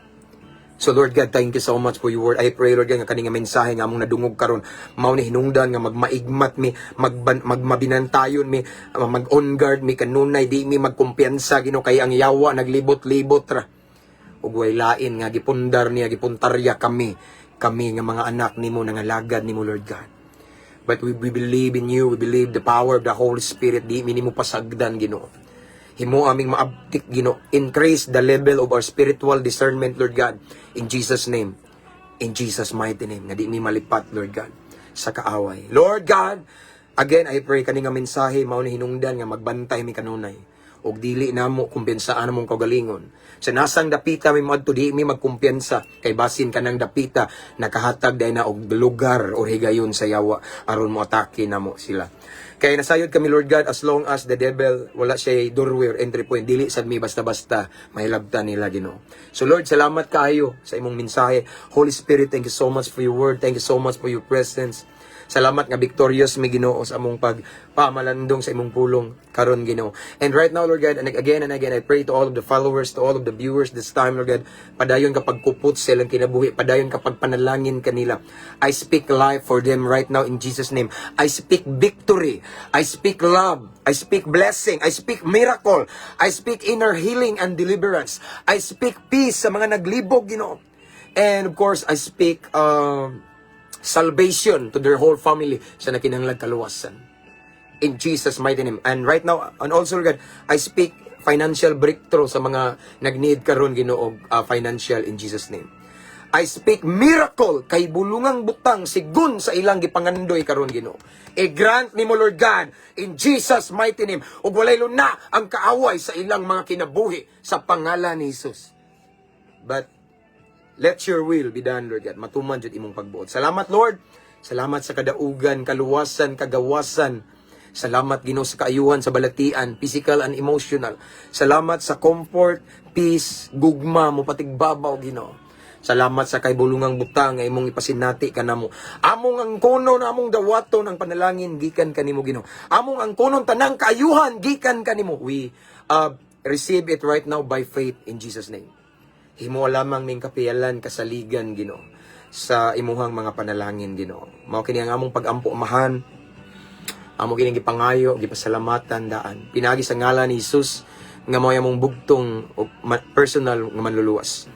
So Lord God, thank you so much for your word. I pray, Lord God, nga kani nga mensahe nga among nadungog karon, mao ni hinungdan nga magmaigmat mi, magmabinantayon mi, mag-on guard mi kanunay, di mi magkumpiyansa, Ginoo, kay ang yawa naglibot-libot ra. Ug way lain nga gipundar niya, gipuntarya kami, kami nga mga anak nimo, nangalagad nimo, Lord God. But we believe in you, we believe the power of the Holy Spirit, di mi nimo pasagdan, Ginoo. Himo aming maabtik, Ginoo. Increase the level of our spiritual discernment, Lord God. In Jesus' name. In Jesus' mighty name. Nga di mi malipat, Lord God, sa kaaway. Lord God, again, I pray kani nga mensahe mao ni hinungdan nga magbantay mi kanunay. Og dili namo kumpiyansaan among kaugalingon. Sa nasang dapita mi moadto, di mi magkumpiyansa kay basin kanang dapita nakahatag diay na og lugar or higayon sa yawa aron mo atake namo sila. Kaya nasayod kami, Lord God, as long as the devil wala siya doorway or entry point, dili sad mi basta-basta mahilabtan nila, Ginoo. So Lord, salamat kaayo sa imong mensahe. Holy Spirit, thank you so much for your word. Thank you so much for your presence. Salamat nga victorious mi, Ginoo, sa among pagpamalandong sa imong pulong karon, Ginoo. And right now, Lord God, and again, I pray to all of the followers, to all of the viewers this time, Lord God, padayon ka pagkupot sa ilang kinabuhi, padayon ka pagpanalangin kanila. I speak life for them right now in Jesus' name. I speak victory. I speak love. I speak blessing. I speak miracle. I speak inner healing and deliverance. I speak peace sa mga naglibog, Ginoo. And of course, I speak salvation to their whole family sa nakinahanglag kaluwasan. In Jesus' mighty name. And right now, and also, Lord God, I speak financial breakthrough sa mga nag-need karon, Ginoo, financial in Jesus' name. I speak miracle kay bulungang butang sigun sa ilang gipangandoy karon, Ginoo. I-grant nimo, Lord God, in Jesus' mighty name, ug walay luna ang kaaway sa ilang mga kinabuhi sa pangalan ni Jesus. But let your will be done, Lord God. Matuman jud imong pagbuot. Salamat, Lord. Salamat sa kadaugan, kaluwasan, kagawasan. Salamat, Ginoo, sa kaayuhan sa balatian, physical and emotional. Salamat sa comfort, peace, gugma mo patigbabaw, Ginoo. Salamat sa kay bulungang butang nga imong ipasinati kanamo. Among angkonon, among dawaton ang panalangin gikan kanimo, Ginoo. Among angkonon tanang kaayuhan gikan kanimo. We receive it right now by faith in Jesus' name. Himo lamang ming kapiyalan, kasaligan, Ginoo, sa imuhang mga panalangin, Ginoo. Mao kini ang among pagampo, Amahan. Amo kining gipangayo, gipasalamatan daan. Pinagi sa ngalan ni Jesus nga mao among bugtong ug personal nga manluluwas.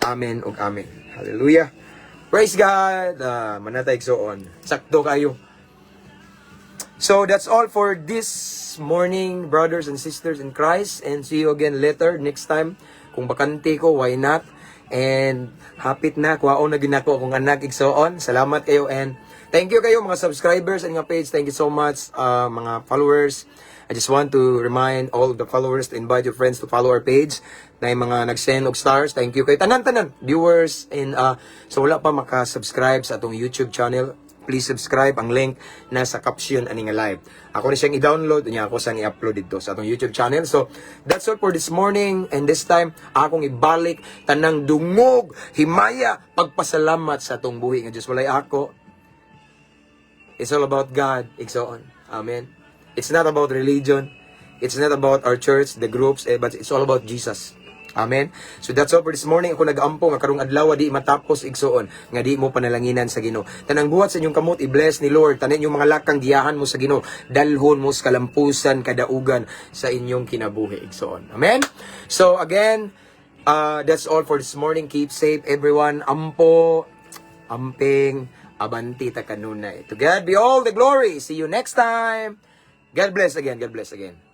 Amen ug amen. Hallelujah. Praise God. Manatay, igsoon. Sakto kayo. So that's all for this morning, brothers and sisters in Christ. And see you again later, next time. Kung bakante ko, why not? And hapit na, kuhaon na ginako akong anak, igsoon. Salamat kayo and thank you kayo mga subscribers and nga page. Thank you so much, mga followers. I just want to remind all of the followers to invite your friends to follow our page na yung mga nag-send og stars. Thank you kay tanan-tanan viewers and so wala pa maka-subscribe sa atong YouTube channel, please subscribe. Ang link nasa caption ani nga live. Ako ni siyang i-download niya, ako siyang i-upload dito sa atong YouTube channel. So, that's all for this morning, and this time akong ibalik tanang dungog, himaya, pagpasalamat sa atong buhi nga Dios. Walay ako. It's all about God, igsoon. Amen. It's not about religion. It's not about our church, the groups, eh, but it's all about Jesus. Amen. So that's all for this morning. Ako nag-ampo nga karong adlaw di matapos, igsoon, nga di mo panalanginan sa Ginoo. Tanang buhat sa inyong kamot i-bless ni Lord. Tanan inyong mga lakang giyahan mo sa Ginoo. Dalhon mo sa kalampusan, kadaugan sa inyong kinabuhi, igsoon. Amen. So again, that's all for this morning. Keep safe, everyone. Ampo, amping, abanti ta kanunay. To God be all the glory. See you next time. God bless again. God bless again.